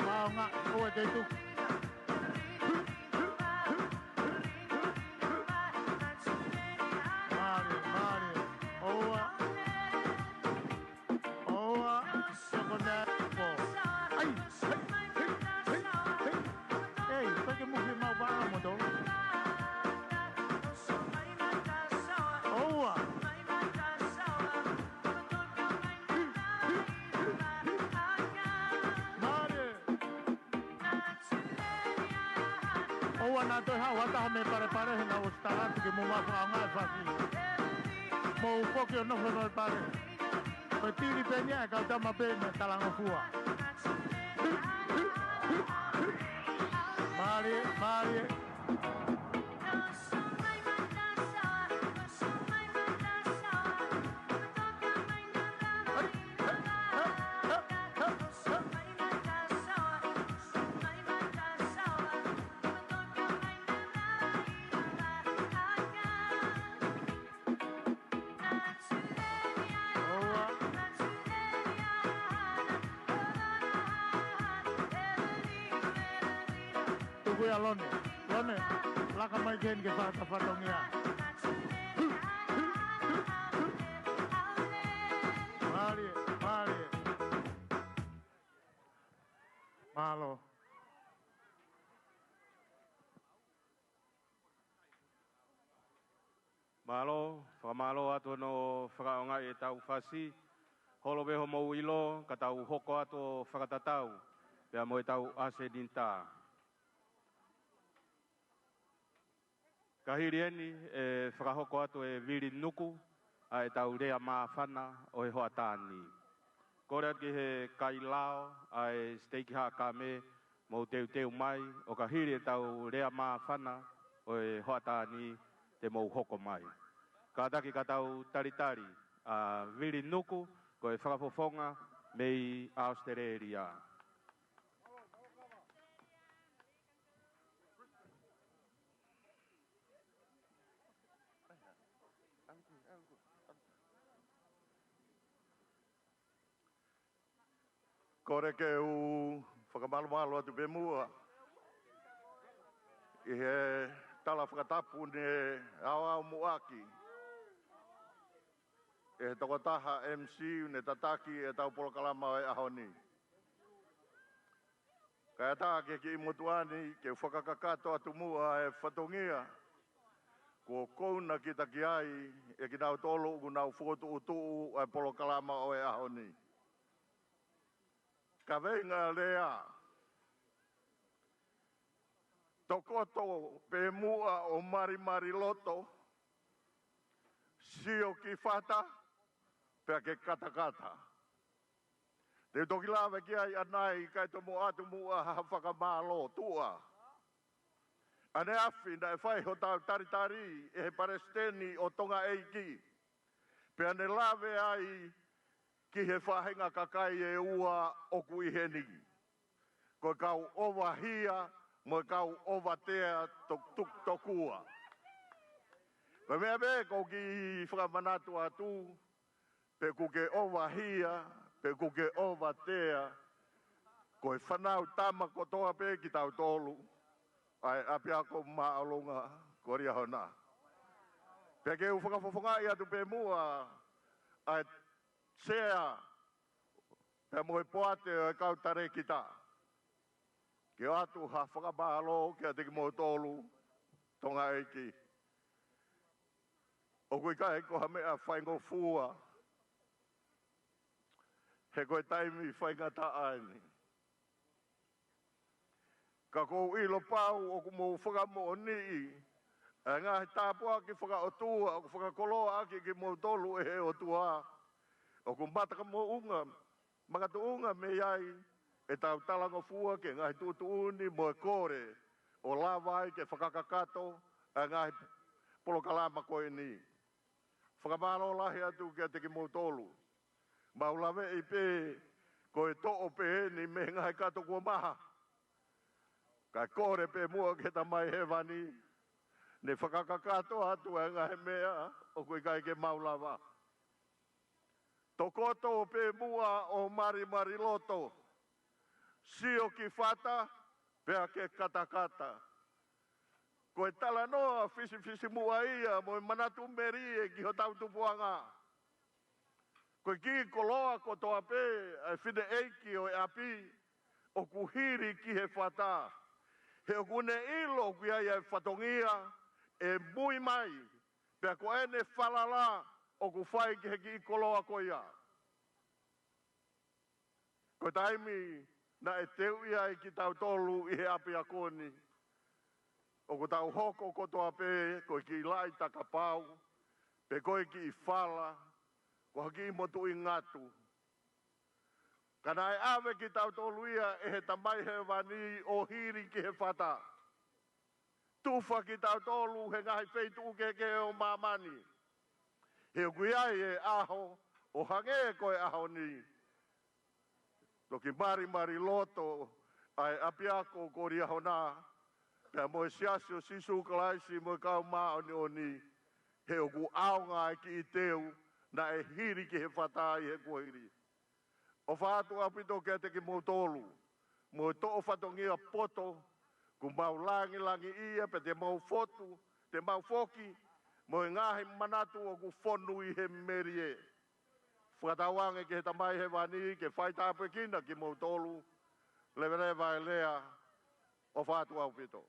Māʻolunga, ʻoua te tuku. Mālie, mālie. ʻOua. ʻOua. Soko nā pō. ʻAi, hei, hei, hei, hei. ʻEi, ʻikai ke mufi mau paʻanga mo tō. ʻOua. Mālie. ʻOua naʻa toe haʻu ha taha mei Palepale he naʻa ku ʻosi tala atu ke mou fakaʻaongaʻi e fasi. Mou foki ʻo nofo ʻi Palepale. Ko e tili pē eni ʻa e kau tama pē mei Talangofua. Mālie, mālie. Tuku ia Lone. Lone, laka mai ke heni ke fata fatongia. Mālie, mālie. Mālō. Mālō, fakamālō atu hono fakaʻaongaʻi ʻetau fasi. Holo pē homou ʻilo, ka tau hoko atu ʻo fakatatau pea mo ʻetau ʻasenita. Ka hili eni ʻe fakahoko atu e vili nuku ʻa ʻetau lea māfana ʻo e hoʻatā ni. Kole atu ki he kailao ʻa e siteiki Haʻakame, mou teuteu mai, ʻo ka hili ʻetau lea māfana ʻo e hoʻatā ni te mou hoko mai. Kātaki ka tau talitali ʻa Vili Nuku, ko e fakafofonga mei ʻAositelēlia. Kole ke u fakamālōmālō atu pē muʻa ʻi he tala fakatapu ne aoao muʻaki ʻe he tokotaha M C ne tataki ʻetau polokalama ʻo e ʻaho ni. Kae ʻatā ki he kiʻi motuʻa ni ke u fakakakato atu muʻa e fatongia kuo kouna kita ki ai ʻe kinautolu ʻoku nau fokotuʻutuʻu ʻa e polokalama ʻo e ʻaho ni. Kaveinga lea: tokoto pē muʻa ʻo malimali loto, sio ki fata, pea ke katakata. Te u toki lave ki ai ʻanai kae tomuʻa atu muʻa ha fakamālō tuʻa. ʻAneafi naʻe fai hotau talitali ʻe he Palesiteni ʻo Tonga ʻEiki, pea ne lave ai ki he faʻahinga kakai ʻe ua ʻoku ʻi heni. Ko e kau ʻovahia mo e kau ʻovatea tok-, tuk-, tokua. Ko e meʻa pē ʻoku ou kiʻi fakamanatu atu, pe ʻoku ke ʻovahia, pe ʻoku ke ʻovatea, ko e fānau tama kotoa pē kitautolu ʻa e ʻApiako Māʻolunga ko Liahona. Pea ke u fakafofongaʻi atu pē muʻa ʻa e sea pea mo e poate ʻo e kau talēkita, ke ʻoatu ha fakamālō kiate kimoutolu Tonga ʻEiki. ʻOku ʻikai ko ha meʻa faingofua, he ko e taimi faingataʻa eni. Ka ʻoku ou ʻilo pau ʻoku mou fakamoʻoniʻi ʻa e ngaahi tāpuaki fakaʻotua ʻoku fakakoloa ʻaki kimoutolu ʻe he ʻOtua. ʻOku matakamoʻunga, makatuʻunga mei ai ʻetau talangofua ki he ngaahi tuʻutuʻuni mo e kole ʻo lava ai ke fakakakato ʻa e ngaahi polokalama ko eni. Fakamālō lahi atu kiate kimoutolu. Mau laveʻi pē ko e toʻo pē eni mei he ngaahi kato kuo maha. Kae kole pē muʻa ki he Tamai Hēvani, ne fakakakato atu ʻa e ngaahi meʻa ʻoku ʻikai ke mau lava. Tokoto pē muʻa ʻo malimali loto. Sio ki fata, pea ke katakata. Ko e talanoa fisifisimuʻa ia mo e manatu melie ki hotau tupuʻanga. Ko e kiʻi koloa kotoa pē ʻa e fineʻeiki ʻo e ʻapi, ʻoku hili ki he fata. He ʻoku ne ʻilo ʻoku ʻi ai ʻa e fatongia ʻe mui mai, pea ko ʻene falala ʻoku fai ki he kiʻi koloa ko ia. Ko e taimi naʻe teuʻi ai kitautolu ʻi he ʻapiako ni, ʻoku tau hoko kotoa pē ko e kiʻi laʻi takapau, pe ko e kiʻi fala, ko ha kiʻi motuʻi ngatu. Ka naʻe ʻave kitautolu ia ʻe he Tamai Hēvani ʻo hili ki he fata. Tufa kitautolu he ngaahi feituʻu kehekehe ʻo māmani. He ʻoku ʻi ai e ʻaho ʻo hangē ko e ʻaho ni. Toki malimali loto ʻa e ʻapiako ko Liahona, pea mo e Siasi ʻo Sīsū Kalaisi mo e Kau Māʻoniʻoni. He ʻoku ʻaonga e kiʻi teu naʻe hili ki he fata ʻi he kuohili. ʻOfa atu ʻaupito kiate kimoutolu, mo e toʻo fatongia poto, kuo mau langilangiʻia pea te mau fotu, te mau foki, mo e ngaahi manatu ʻoku fonu ʻi he melie. Fakatauange ki he Tamai Hēvani ke faitāpuekina kimoutolu, leveleva e lea, ʻofa atu ʻaupito.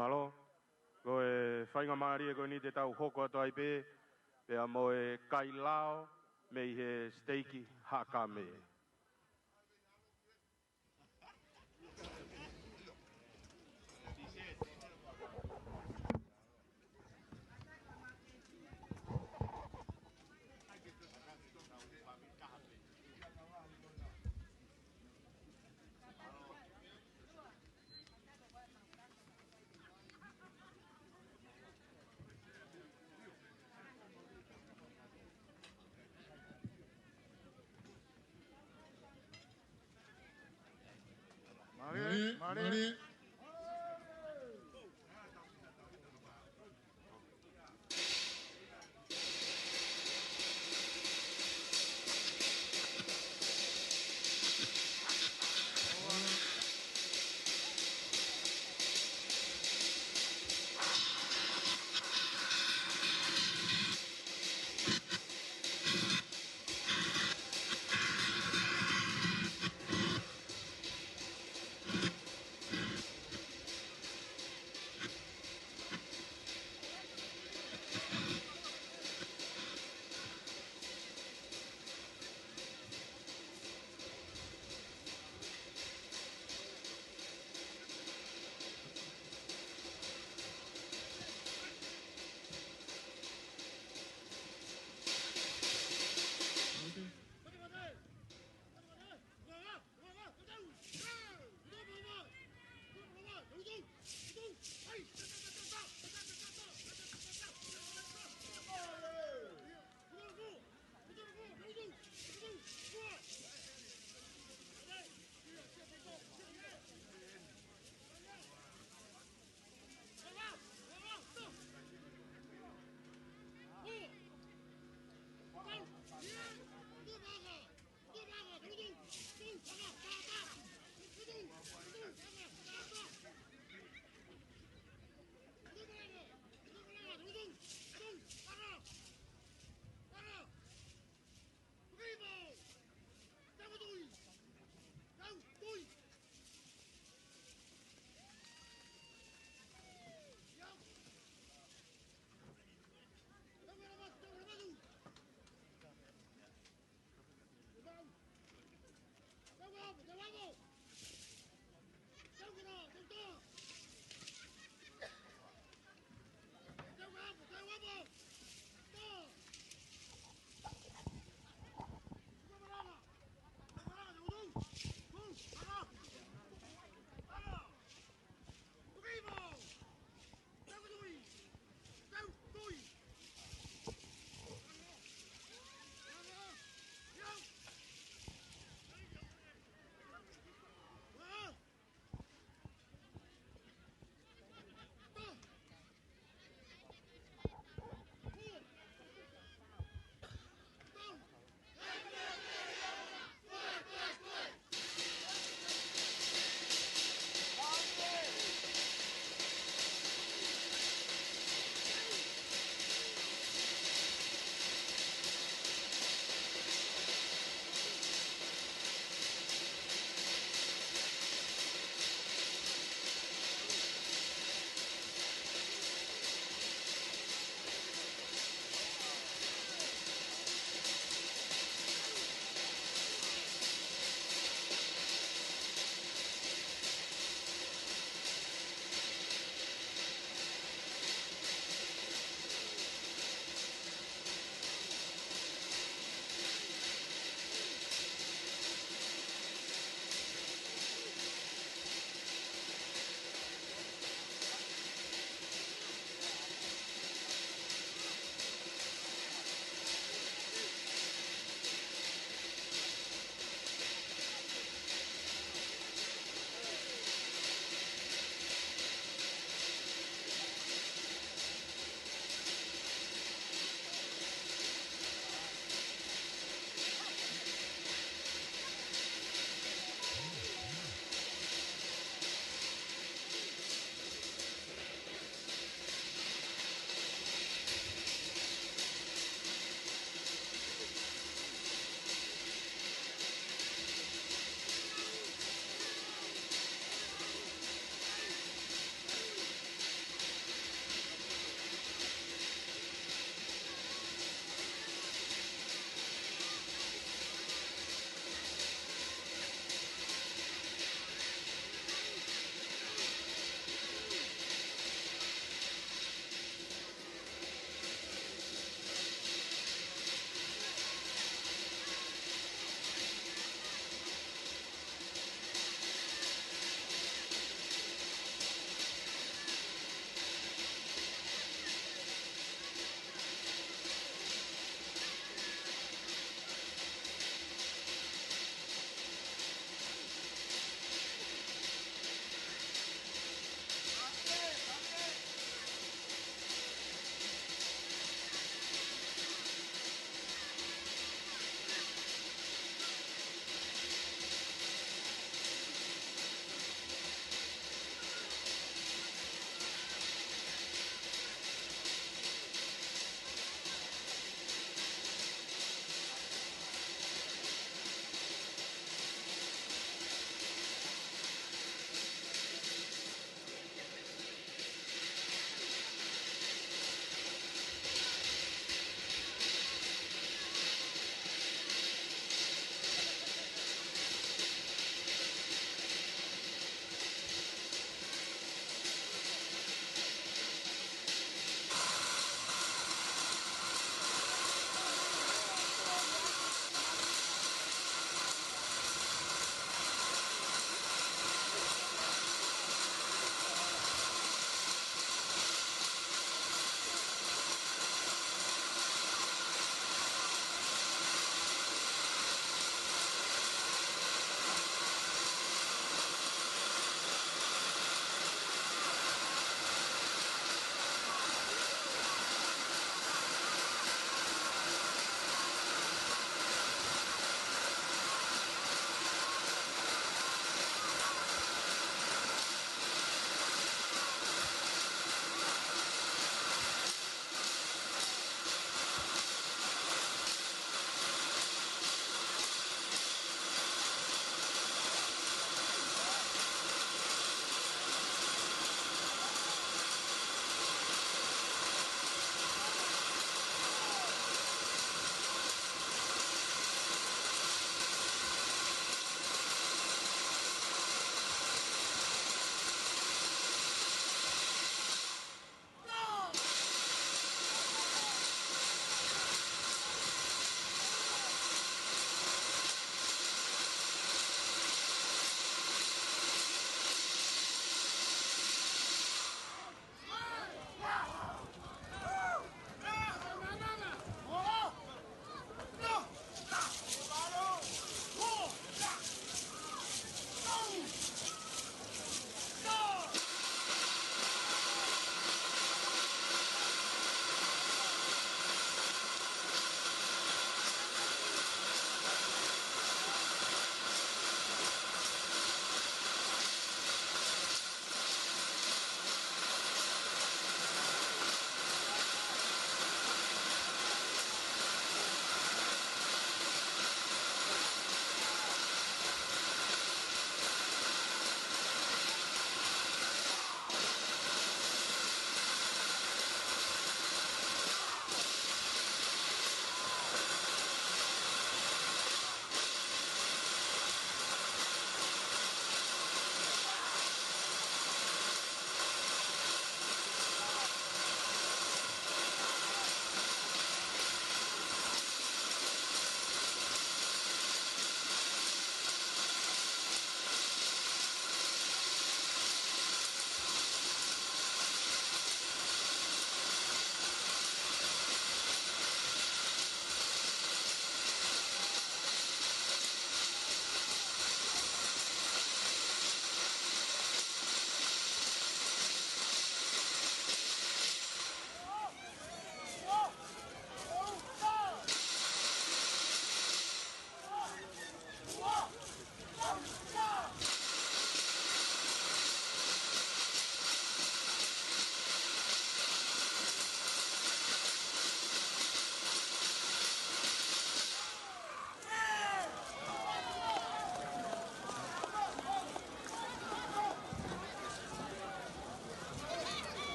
Mālō, ko e faingamālie ko eni te tau hoko atu ai pē, pea mo e kai lao mei he siteiki Haʻakame. Mālō, mālō.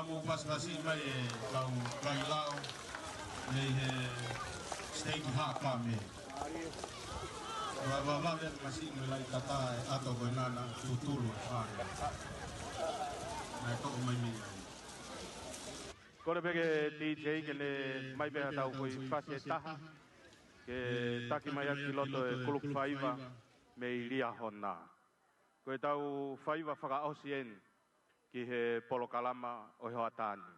Mou pasipasi mai e kau kailao mei he siteiki Haʻa Kame. Ua, ua, ua, ua, masi mo e laʻi tata e ʻato ko ena naʻa tutulu e fale. Naʻe toʻo mai mei ai. Kole pē ki he D J ke ne ʻomai pē haʻatau foʻi pasi ʻe taha ke taki mai ʻaki ki loto e kulupu faiva mei Liahona. Ko ʻetau faiva fakaʻosi eni ki he polokalama ʻo e hoʻatā ni.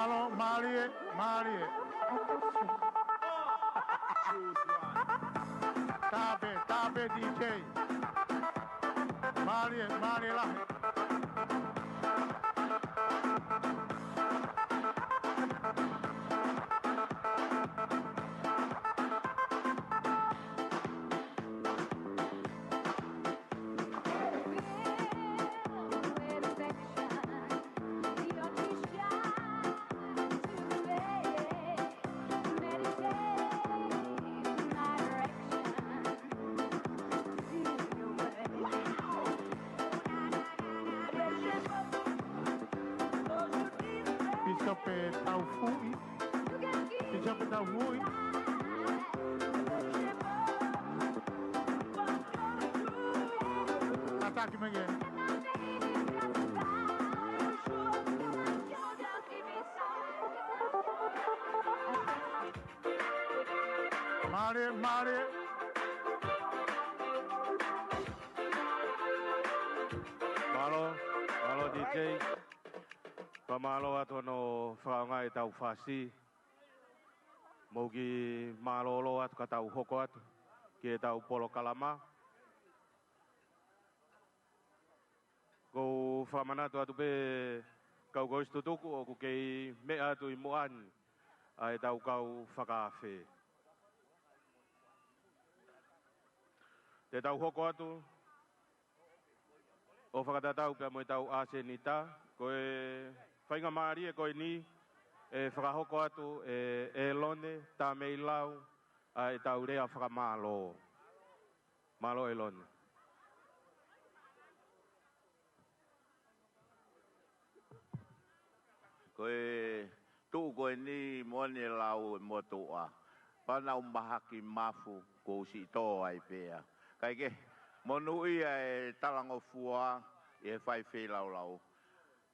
Mālie, mālie. Tape, tape D J. Mālie, mālie lahi. Pīsope Taufuʻi. Pīsope Taufuʻi. Kātaki mai ke. Mālie, mālie. Mālō, mālō D J. Fakamālō atu hono fakaʻaongaʻi ʻetau fasi. Mou kiʻi mālōlō atu ka tau hoko atu ki heʻetau polokalama. Ko u fakamanatu atu pē kau kolisi tutuku ʻoku kei meʻa atu ʻi muʻa ni ʻa ʻetau kau fakaafe. Te tau hoko atu ʻo fakatatau pea mo ʻetau ʻasenita, ko e faingamālie ko eni ʻe fakahoko atu ʻe ʻElone Tameilau ʻa ʻetau lea fakamālō. Mālō ʻElone. Ko e tuʻu ko eni moʻoni e lau ʻe motuʻa. Pea naʻa ku mahaki mafu kuo u siʻi tō ai pea. Kae kehe, monūʻia e talangofua ʻi he fai feilaulau.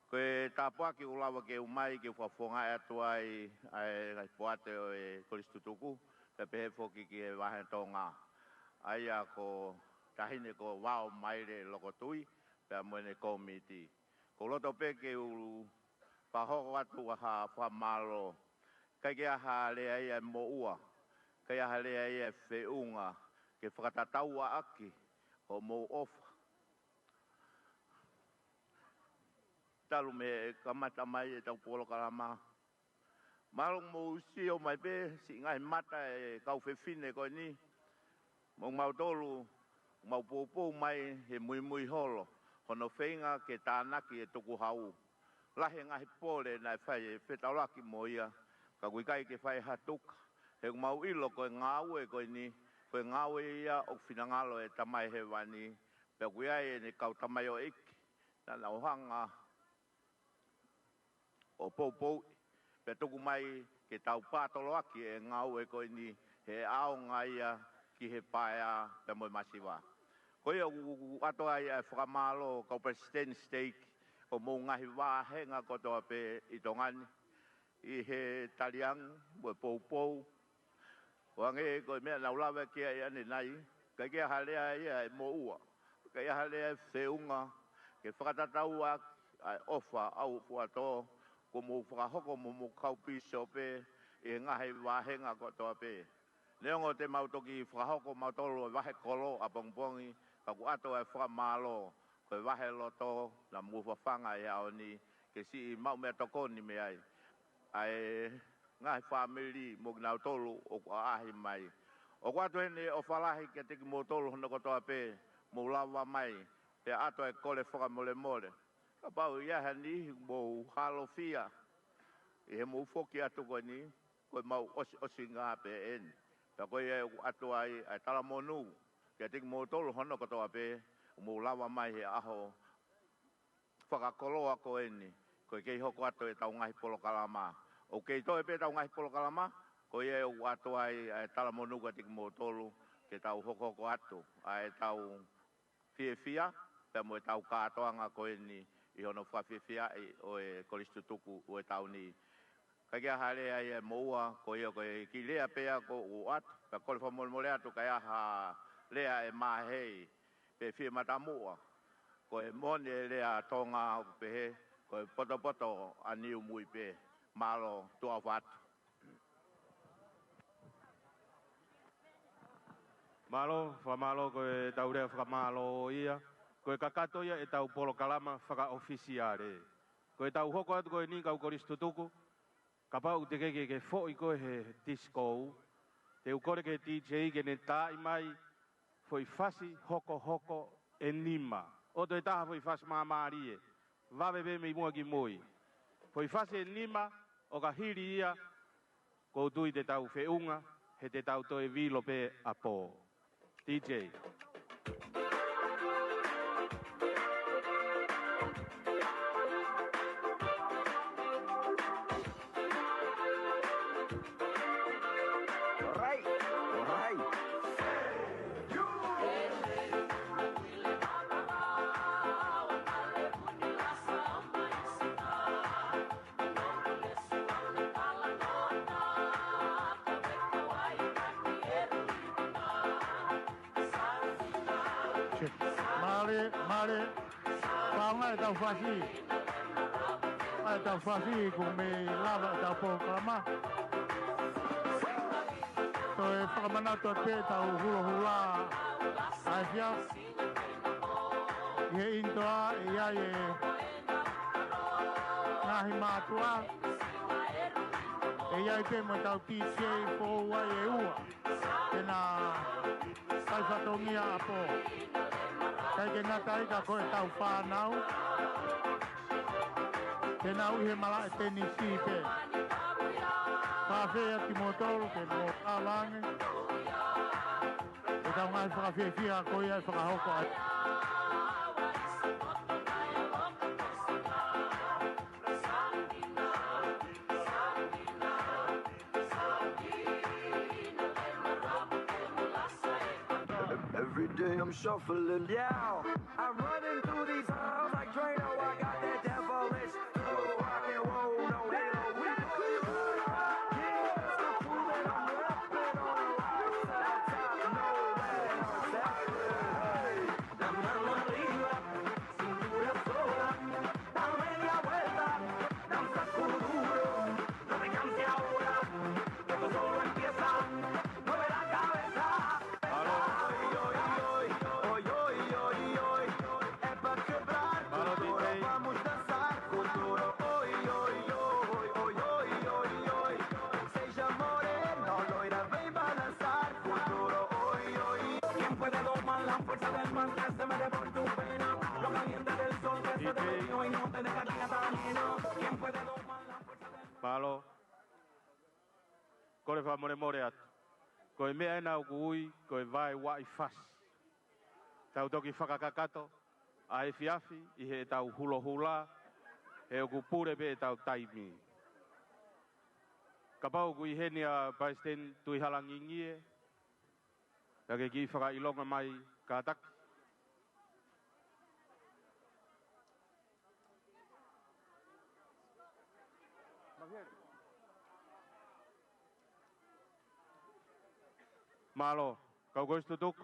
Ko e tāpuaki ʻoku lava ke u ʻomai ke u fakafofongaʻi atu ai ʻa e ngaahi poate ʻo e kolisi tutuku, pea pehē foki ki he Vahe Tonga. ʻA ia ko Taʻahine ko Vao Maile Lokotui, pea mo ʻene kōmiti. Ko u loto pē ke u fakahoko atu ʻa ha fakamālō. ʻIkai ke ʻi ai ha lea ia ʻe moʻua, ʻikai ke ʻi ai ha lea ia ʻe feʻunga, ke fakatatau ʻaki hoʻomou ʻofa. Talu mei he kamata mai ʻetau polokalama. Mahalo mou sio mai pē siʻi ngaahi mata e kau fefine ko eni. Mo kimautolu, mau poupou mai he muimui holo, hono feinga ke tānaki e tukuhau. Lahi e ngaahi pole naʻe fai e fetaulaki mo ia, ka ʻoku ʻikai ke fai ha tuka. He ʻoku mau ʻilo ko e ngāue ko eni, ko e ngāue ia ʻoku finangalo e Tamai Hēvani, pea ʻoku ʻi ai ʻene kau tamaioʻeiki naʻa nau hanga ʻo poupouʻi, pea tuku mai ke tau pātoloaki e ngāue ko eni he ʻaonga ia ki he paea pea mo e masiva. Ko ia ʻoku ʻoatu ai ʻa e fakamālō kau palesiteni siteiki ʻo homou ngaahi vāhenga kotoa pē ʻi Tonga ni, ʻi he taliangi mo e poupou, ʻo hangē ko e meʻa naʻa ku lave ki ai ʻanenai, ʻikai ke ʻi ai ha lea ia ʻe moʻua, ʻikai ke ʻi ai ha lea ʻe feʻunga, ke fakatatau ʻaki ʻa e ʻofa ʻaufuatō kuo mou fakahoko mo homou kau pīsope ʻi he ngaahi vāhenga kotoa pē. Neongo te mau toki fakahoko mautolu e vahe kolo ʻapongipongi, ka ʻoku ʻoatu ʻa e fakamālō, ko e vahe loto naʻa mou fafanga ʻi he ʻaho ni, ke siʻi maʻu meʻatokoni mei ai ʻa e ngaahi fāmili mo kinautolu ʻoku ʻaʻahi mai. ʻOku ʻoatu heni e ʻofa lahi kiate kimoutolu hono kotoa pē, mou lava mai, pea ʻoatu e kole fakamolemole. Kapau ʻe ʻi ai ha niʻihi mou halofia ʻi heʻemou foki atu ko eni, ko ʻemau ʻosiʻosinga pē eni. Pea ko ia ʻoku ʻoatu ai ʻa e talamonū kiate kimoutolu hono kotoa pē, mou lava mai he ʻaho fakakoloa ko eni, ko e kei hoko atu ʻetau ngaahi polokalama. ʻOku kei toe pē ʻetau ngaahi polokalama, ko ia ʻoku ʻoatu ai ʻa e talamonū kiate kimoutolu, ke tau hokohoko atu ʻa ʻetau fiefia, pea mo ʻetau kātoanga ko eni ʻi hono fakafiefiaʻi ʻo e kolisi tutuku ʻo e taʻu ni. ʻIkai ke ʻi ai ha lea ia ʻe moʻua, ko ia ko e kiʻi lea pē ia ʻoku ou ʻoatu, pea kole fakamolemole atu ka ʻi ai ha lea ʻe mahei pe fie matamuʻa. Ko e moʻoni e lea Tonga ʻoku pehē, ko e potopoto ʻa Niumui pē. Mālō, tuʻa ʻofa atu. Mālō, fakamālō, ko ʻetau lea fakamālō ia. Ko e kakato ia ʻetau polokalama fakaʻofisiale. Ko ʻetau hoko atu ko eni, kau kolisi tutuku, kapau te ke, ke, ke foʻi koe he disco, te u kole ki he D J ke ne taaʻi mai foʻi fasi hokohoko ʻe nima. ʻOatu e taha foʻi fasi māmālie, vave pē mei muʻa ki mui. Foʻi fasi ʻe nima, ʻo ka hili ia, ʻoku ou tui te tau feʻunga, he te tau toe vilo pē ʻapō. D J. Right, right. Mālō, mālō. Paonga ʻetau fasi. ʻEtau fasi, kuo mei lava ʻetau polokalama. Toe fakamanatu atu pē ʻetau hulohula ʻa e efiafi. ʻI he ʻInitoa, ʻe ʻi ai e ngaahi mātuʻa. ʻE ʻi ai pē mo ʻetau D J foʻou ai ʻe ua. Ke na fai fatongia ʻapō. ʻIkai ke ngata ai ka ko ʻetau fānau. Ke nau ʻi he malaʻe tenisi pē. Fakafeʻiloaki kimoutolu ke mou lava ange. ʻEtau ngaahi fakafiefia ko ia ʻe fakahoko ai. Every day I'm shuffling, yeah. I'm running through these halls like Drano. I got that devilish rock and roll, no halo. We put it on. Yeah, it's the cool that I'm repping on. Top, no way, I'm separate. Hey. La mano arriba, cintura sola, dame media vuelta, danza duro, no te canses ahora, que esto solo empieza, mueve la cabeza. Aló. Oi, oi, oi, oi, oi, oi, oi, oi. Es pa' quebrar, aló, futuro, D J. Vamos danzar, futuro, oi, oi, oi. Seja morena, loira, vem balançar, futuro, oi, oi. ¿Quién puede domar la fuerza del mar que se mete por tu pena? Lo caliente del sol que se te metió y no te deja que camino. ¿Quién puede domar la fuerza del mar? Mālō. Kole fakamolemole atu. Ko e meʻa ena ʻoku ui ko e vaeuaʻi fasi. Tau toki fakakakato ʻa e efiafi ʻi heʻetau hulohula, he ʻoku pule pē ʻetau taimi. Kapau ʻoku ʻi heni ʻa Palesiteni Tuʻihalangingie, ka ke kiʻi fakaʻilonga mai kātaki. Mālō, kau kolisi tutuku.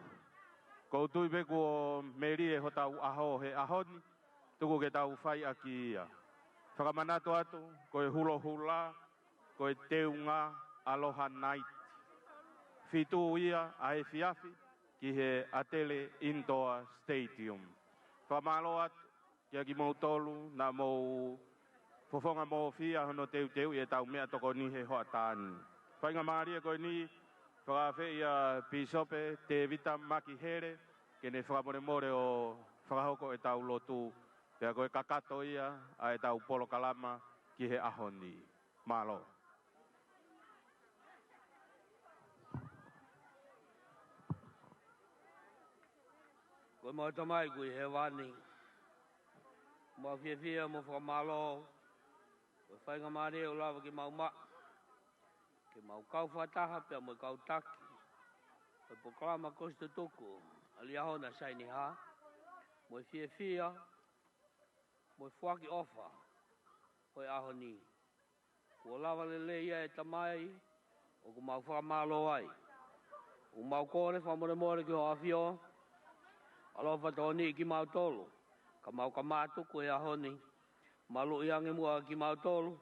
ʻOku ou tui pē kuo melie hotau ʻaho he ʻaho ni, tuku ke tau fai ʻaki ia. Fakamanatu atu, ko e hulohula, ko e Teunga Aloha Night. Fitu ia ʻa e efiafi ki he ʻAtele Indoor Stadium. Fakamālō atu kia kimoutolu naʻa mou fofonga mofia hono teuteuʻi ʻetau meʻatokoni he hoʻatā ni. Faingamālie ko eni, fakaafeʻi ʻa Pīsope Tēvita Makihele, ke ne fakamolemole ʻo fakahoko ʻetau lotu, pea ko e kakato ia ʻa ʻetau polokalama ki he ʻaho ni. Mālō. Ko ʻemau Tamai ʻoku ʻi hēvani, mau fiefia mo fakamālō, ko e faingamālie ʻoku lava ke mau maʻu, ke mau kau fakataha pea mo e kau taki ʻo e polokalama Kolisi Tutuku ʻa Liahona Sainiha, mo e fiefia mo e foaki ʻofa ʻo e ʻaho ni. Kuo lava lelei ia ʻe Tamai, ʻoku mau fakamālō ai. ʻOku mau kole fakamolemole ki hoʻo ʻAfio, ʻalofa tokoniʻi kimautolu, ka mau ka mātuku he ʻaho ni, maluʻi ange muʻa kimautolu,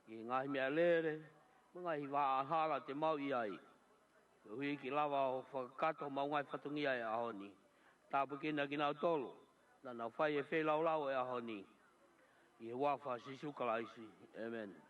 ki he ngaahi meʻalele, mo e ngaahi vaʻa hala te mau ʻi ai. Koeʻuhi ke lava ʻo fakakakato homau ngaahi fatongia ʻo e ʻaho ni. Tāpuekina kinautolu, naʻa nau fai e feilaulau ʻo e ʻaho ni. ʻI he huafa ʻo Sīsū Kalaisi. ʻĒmeni.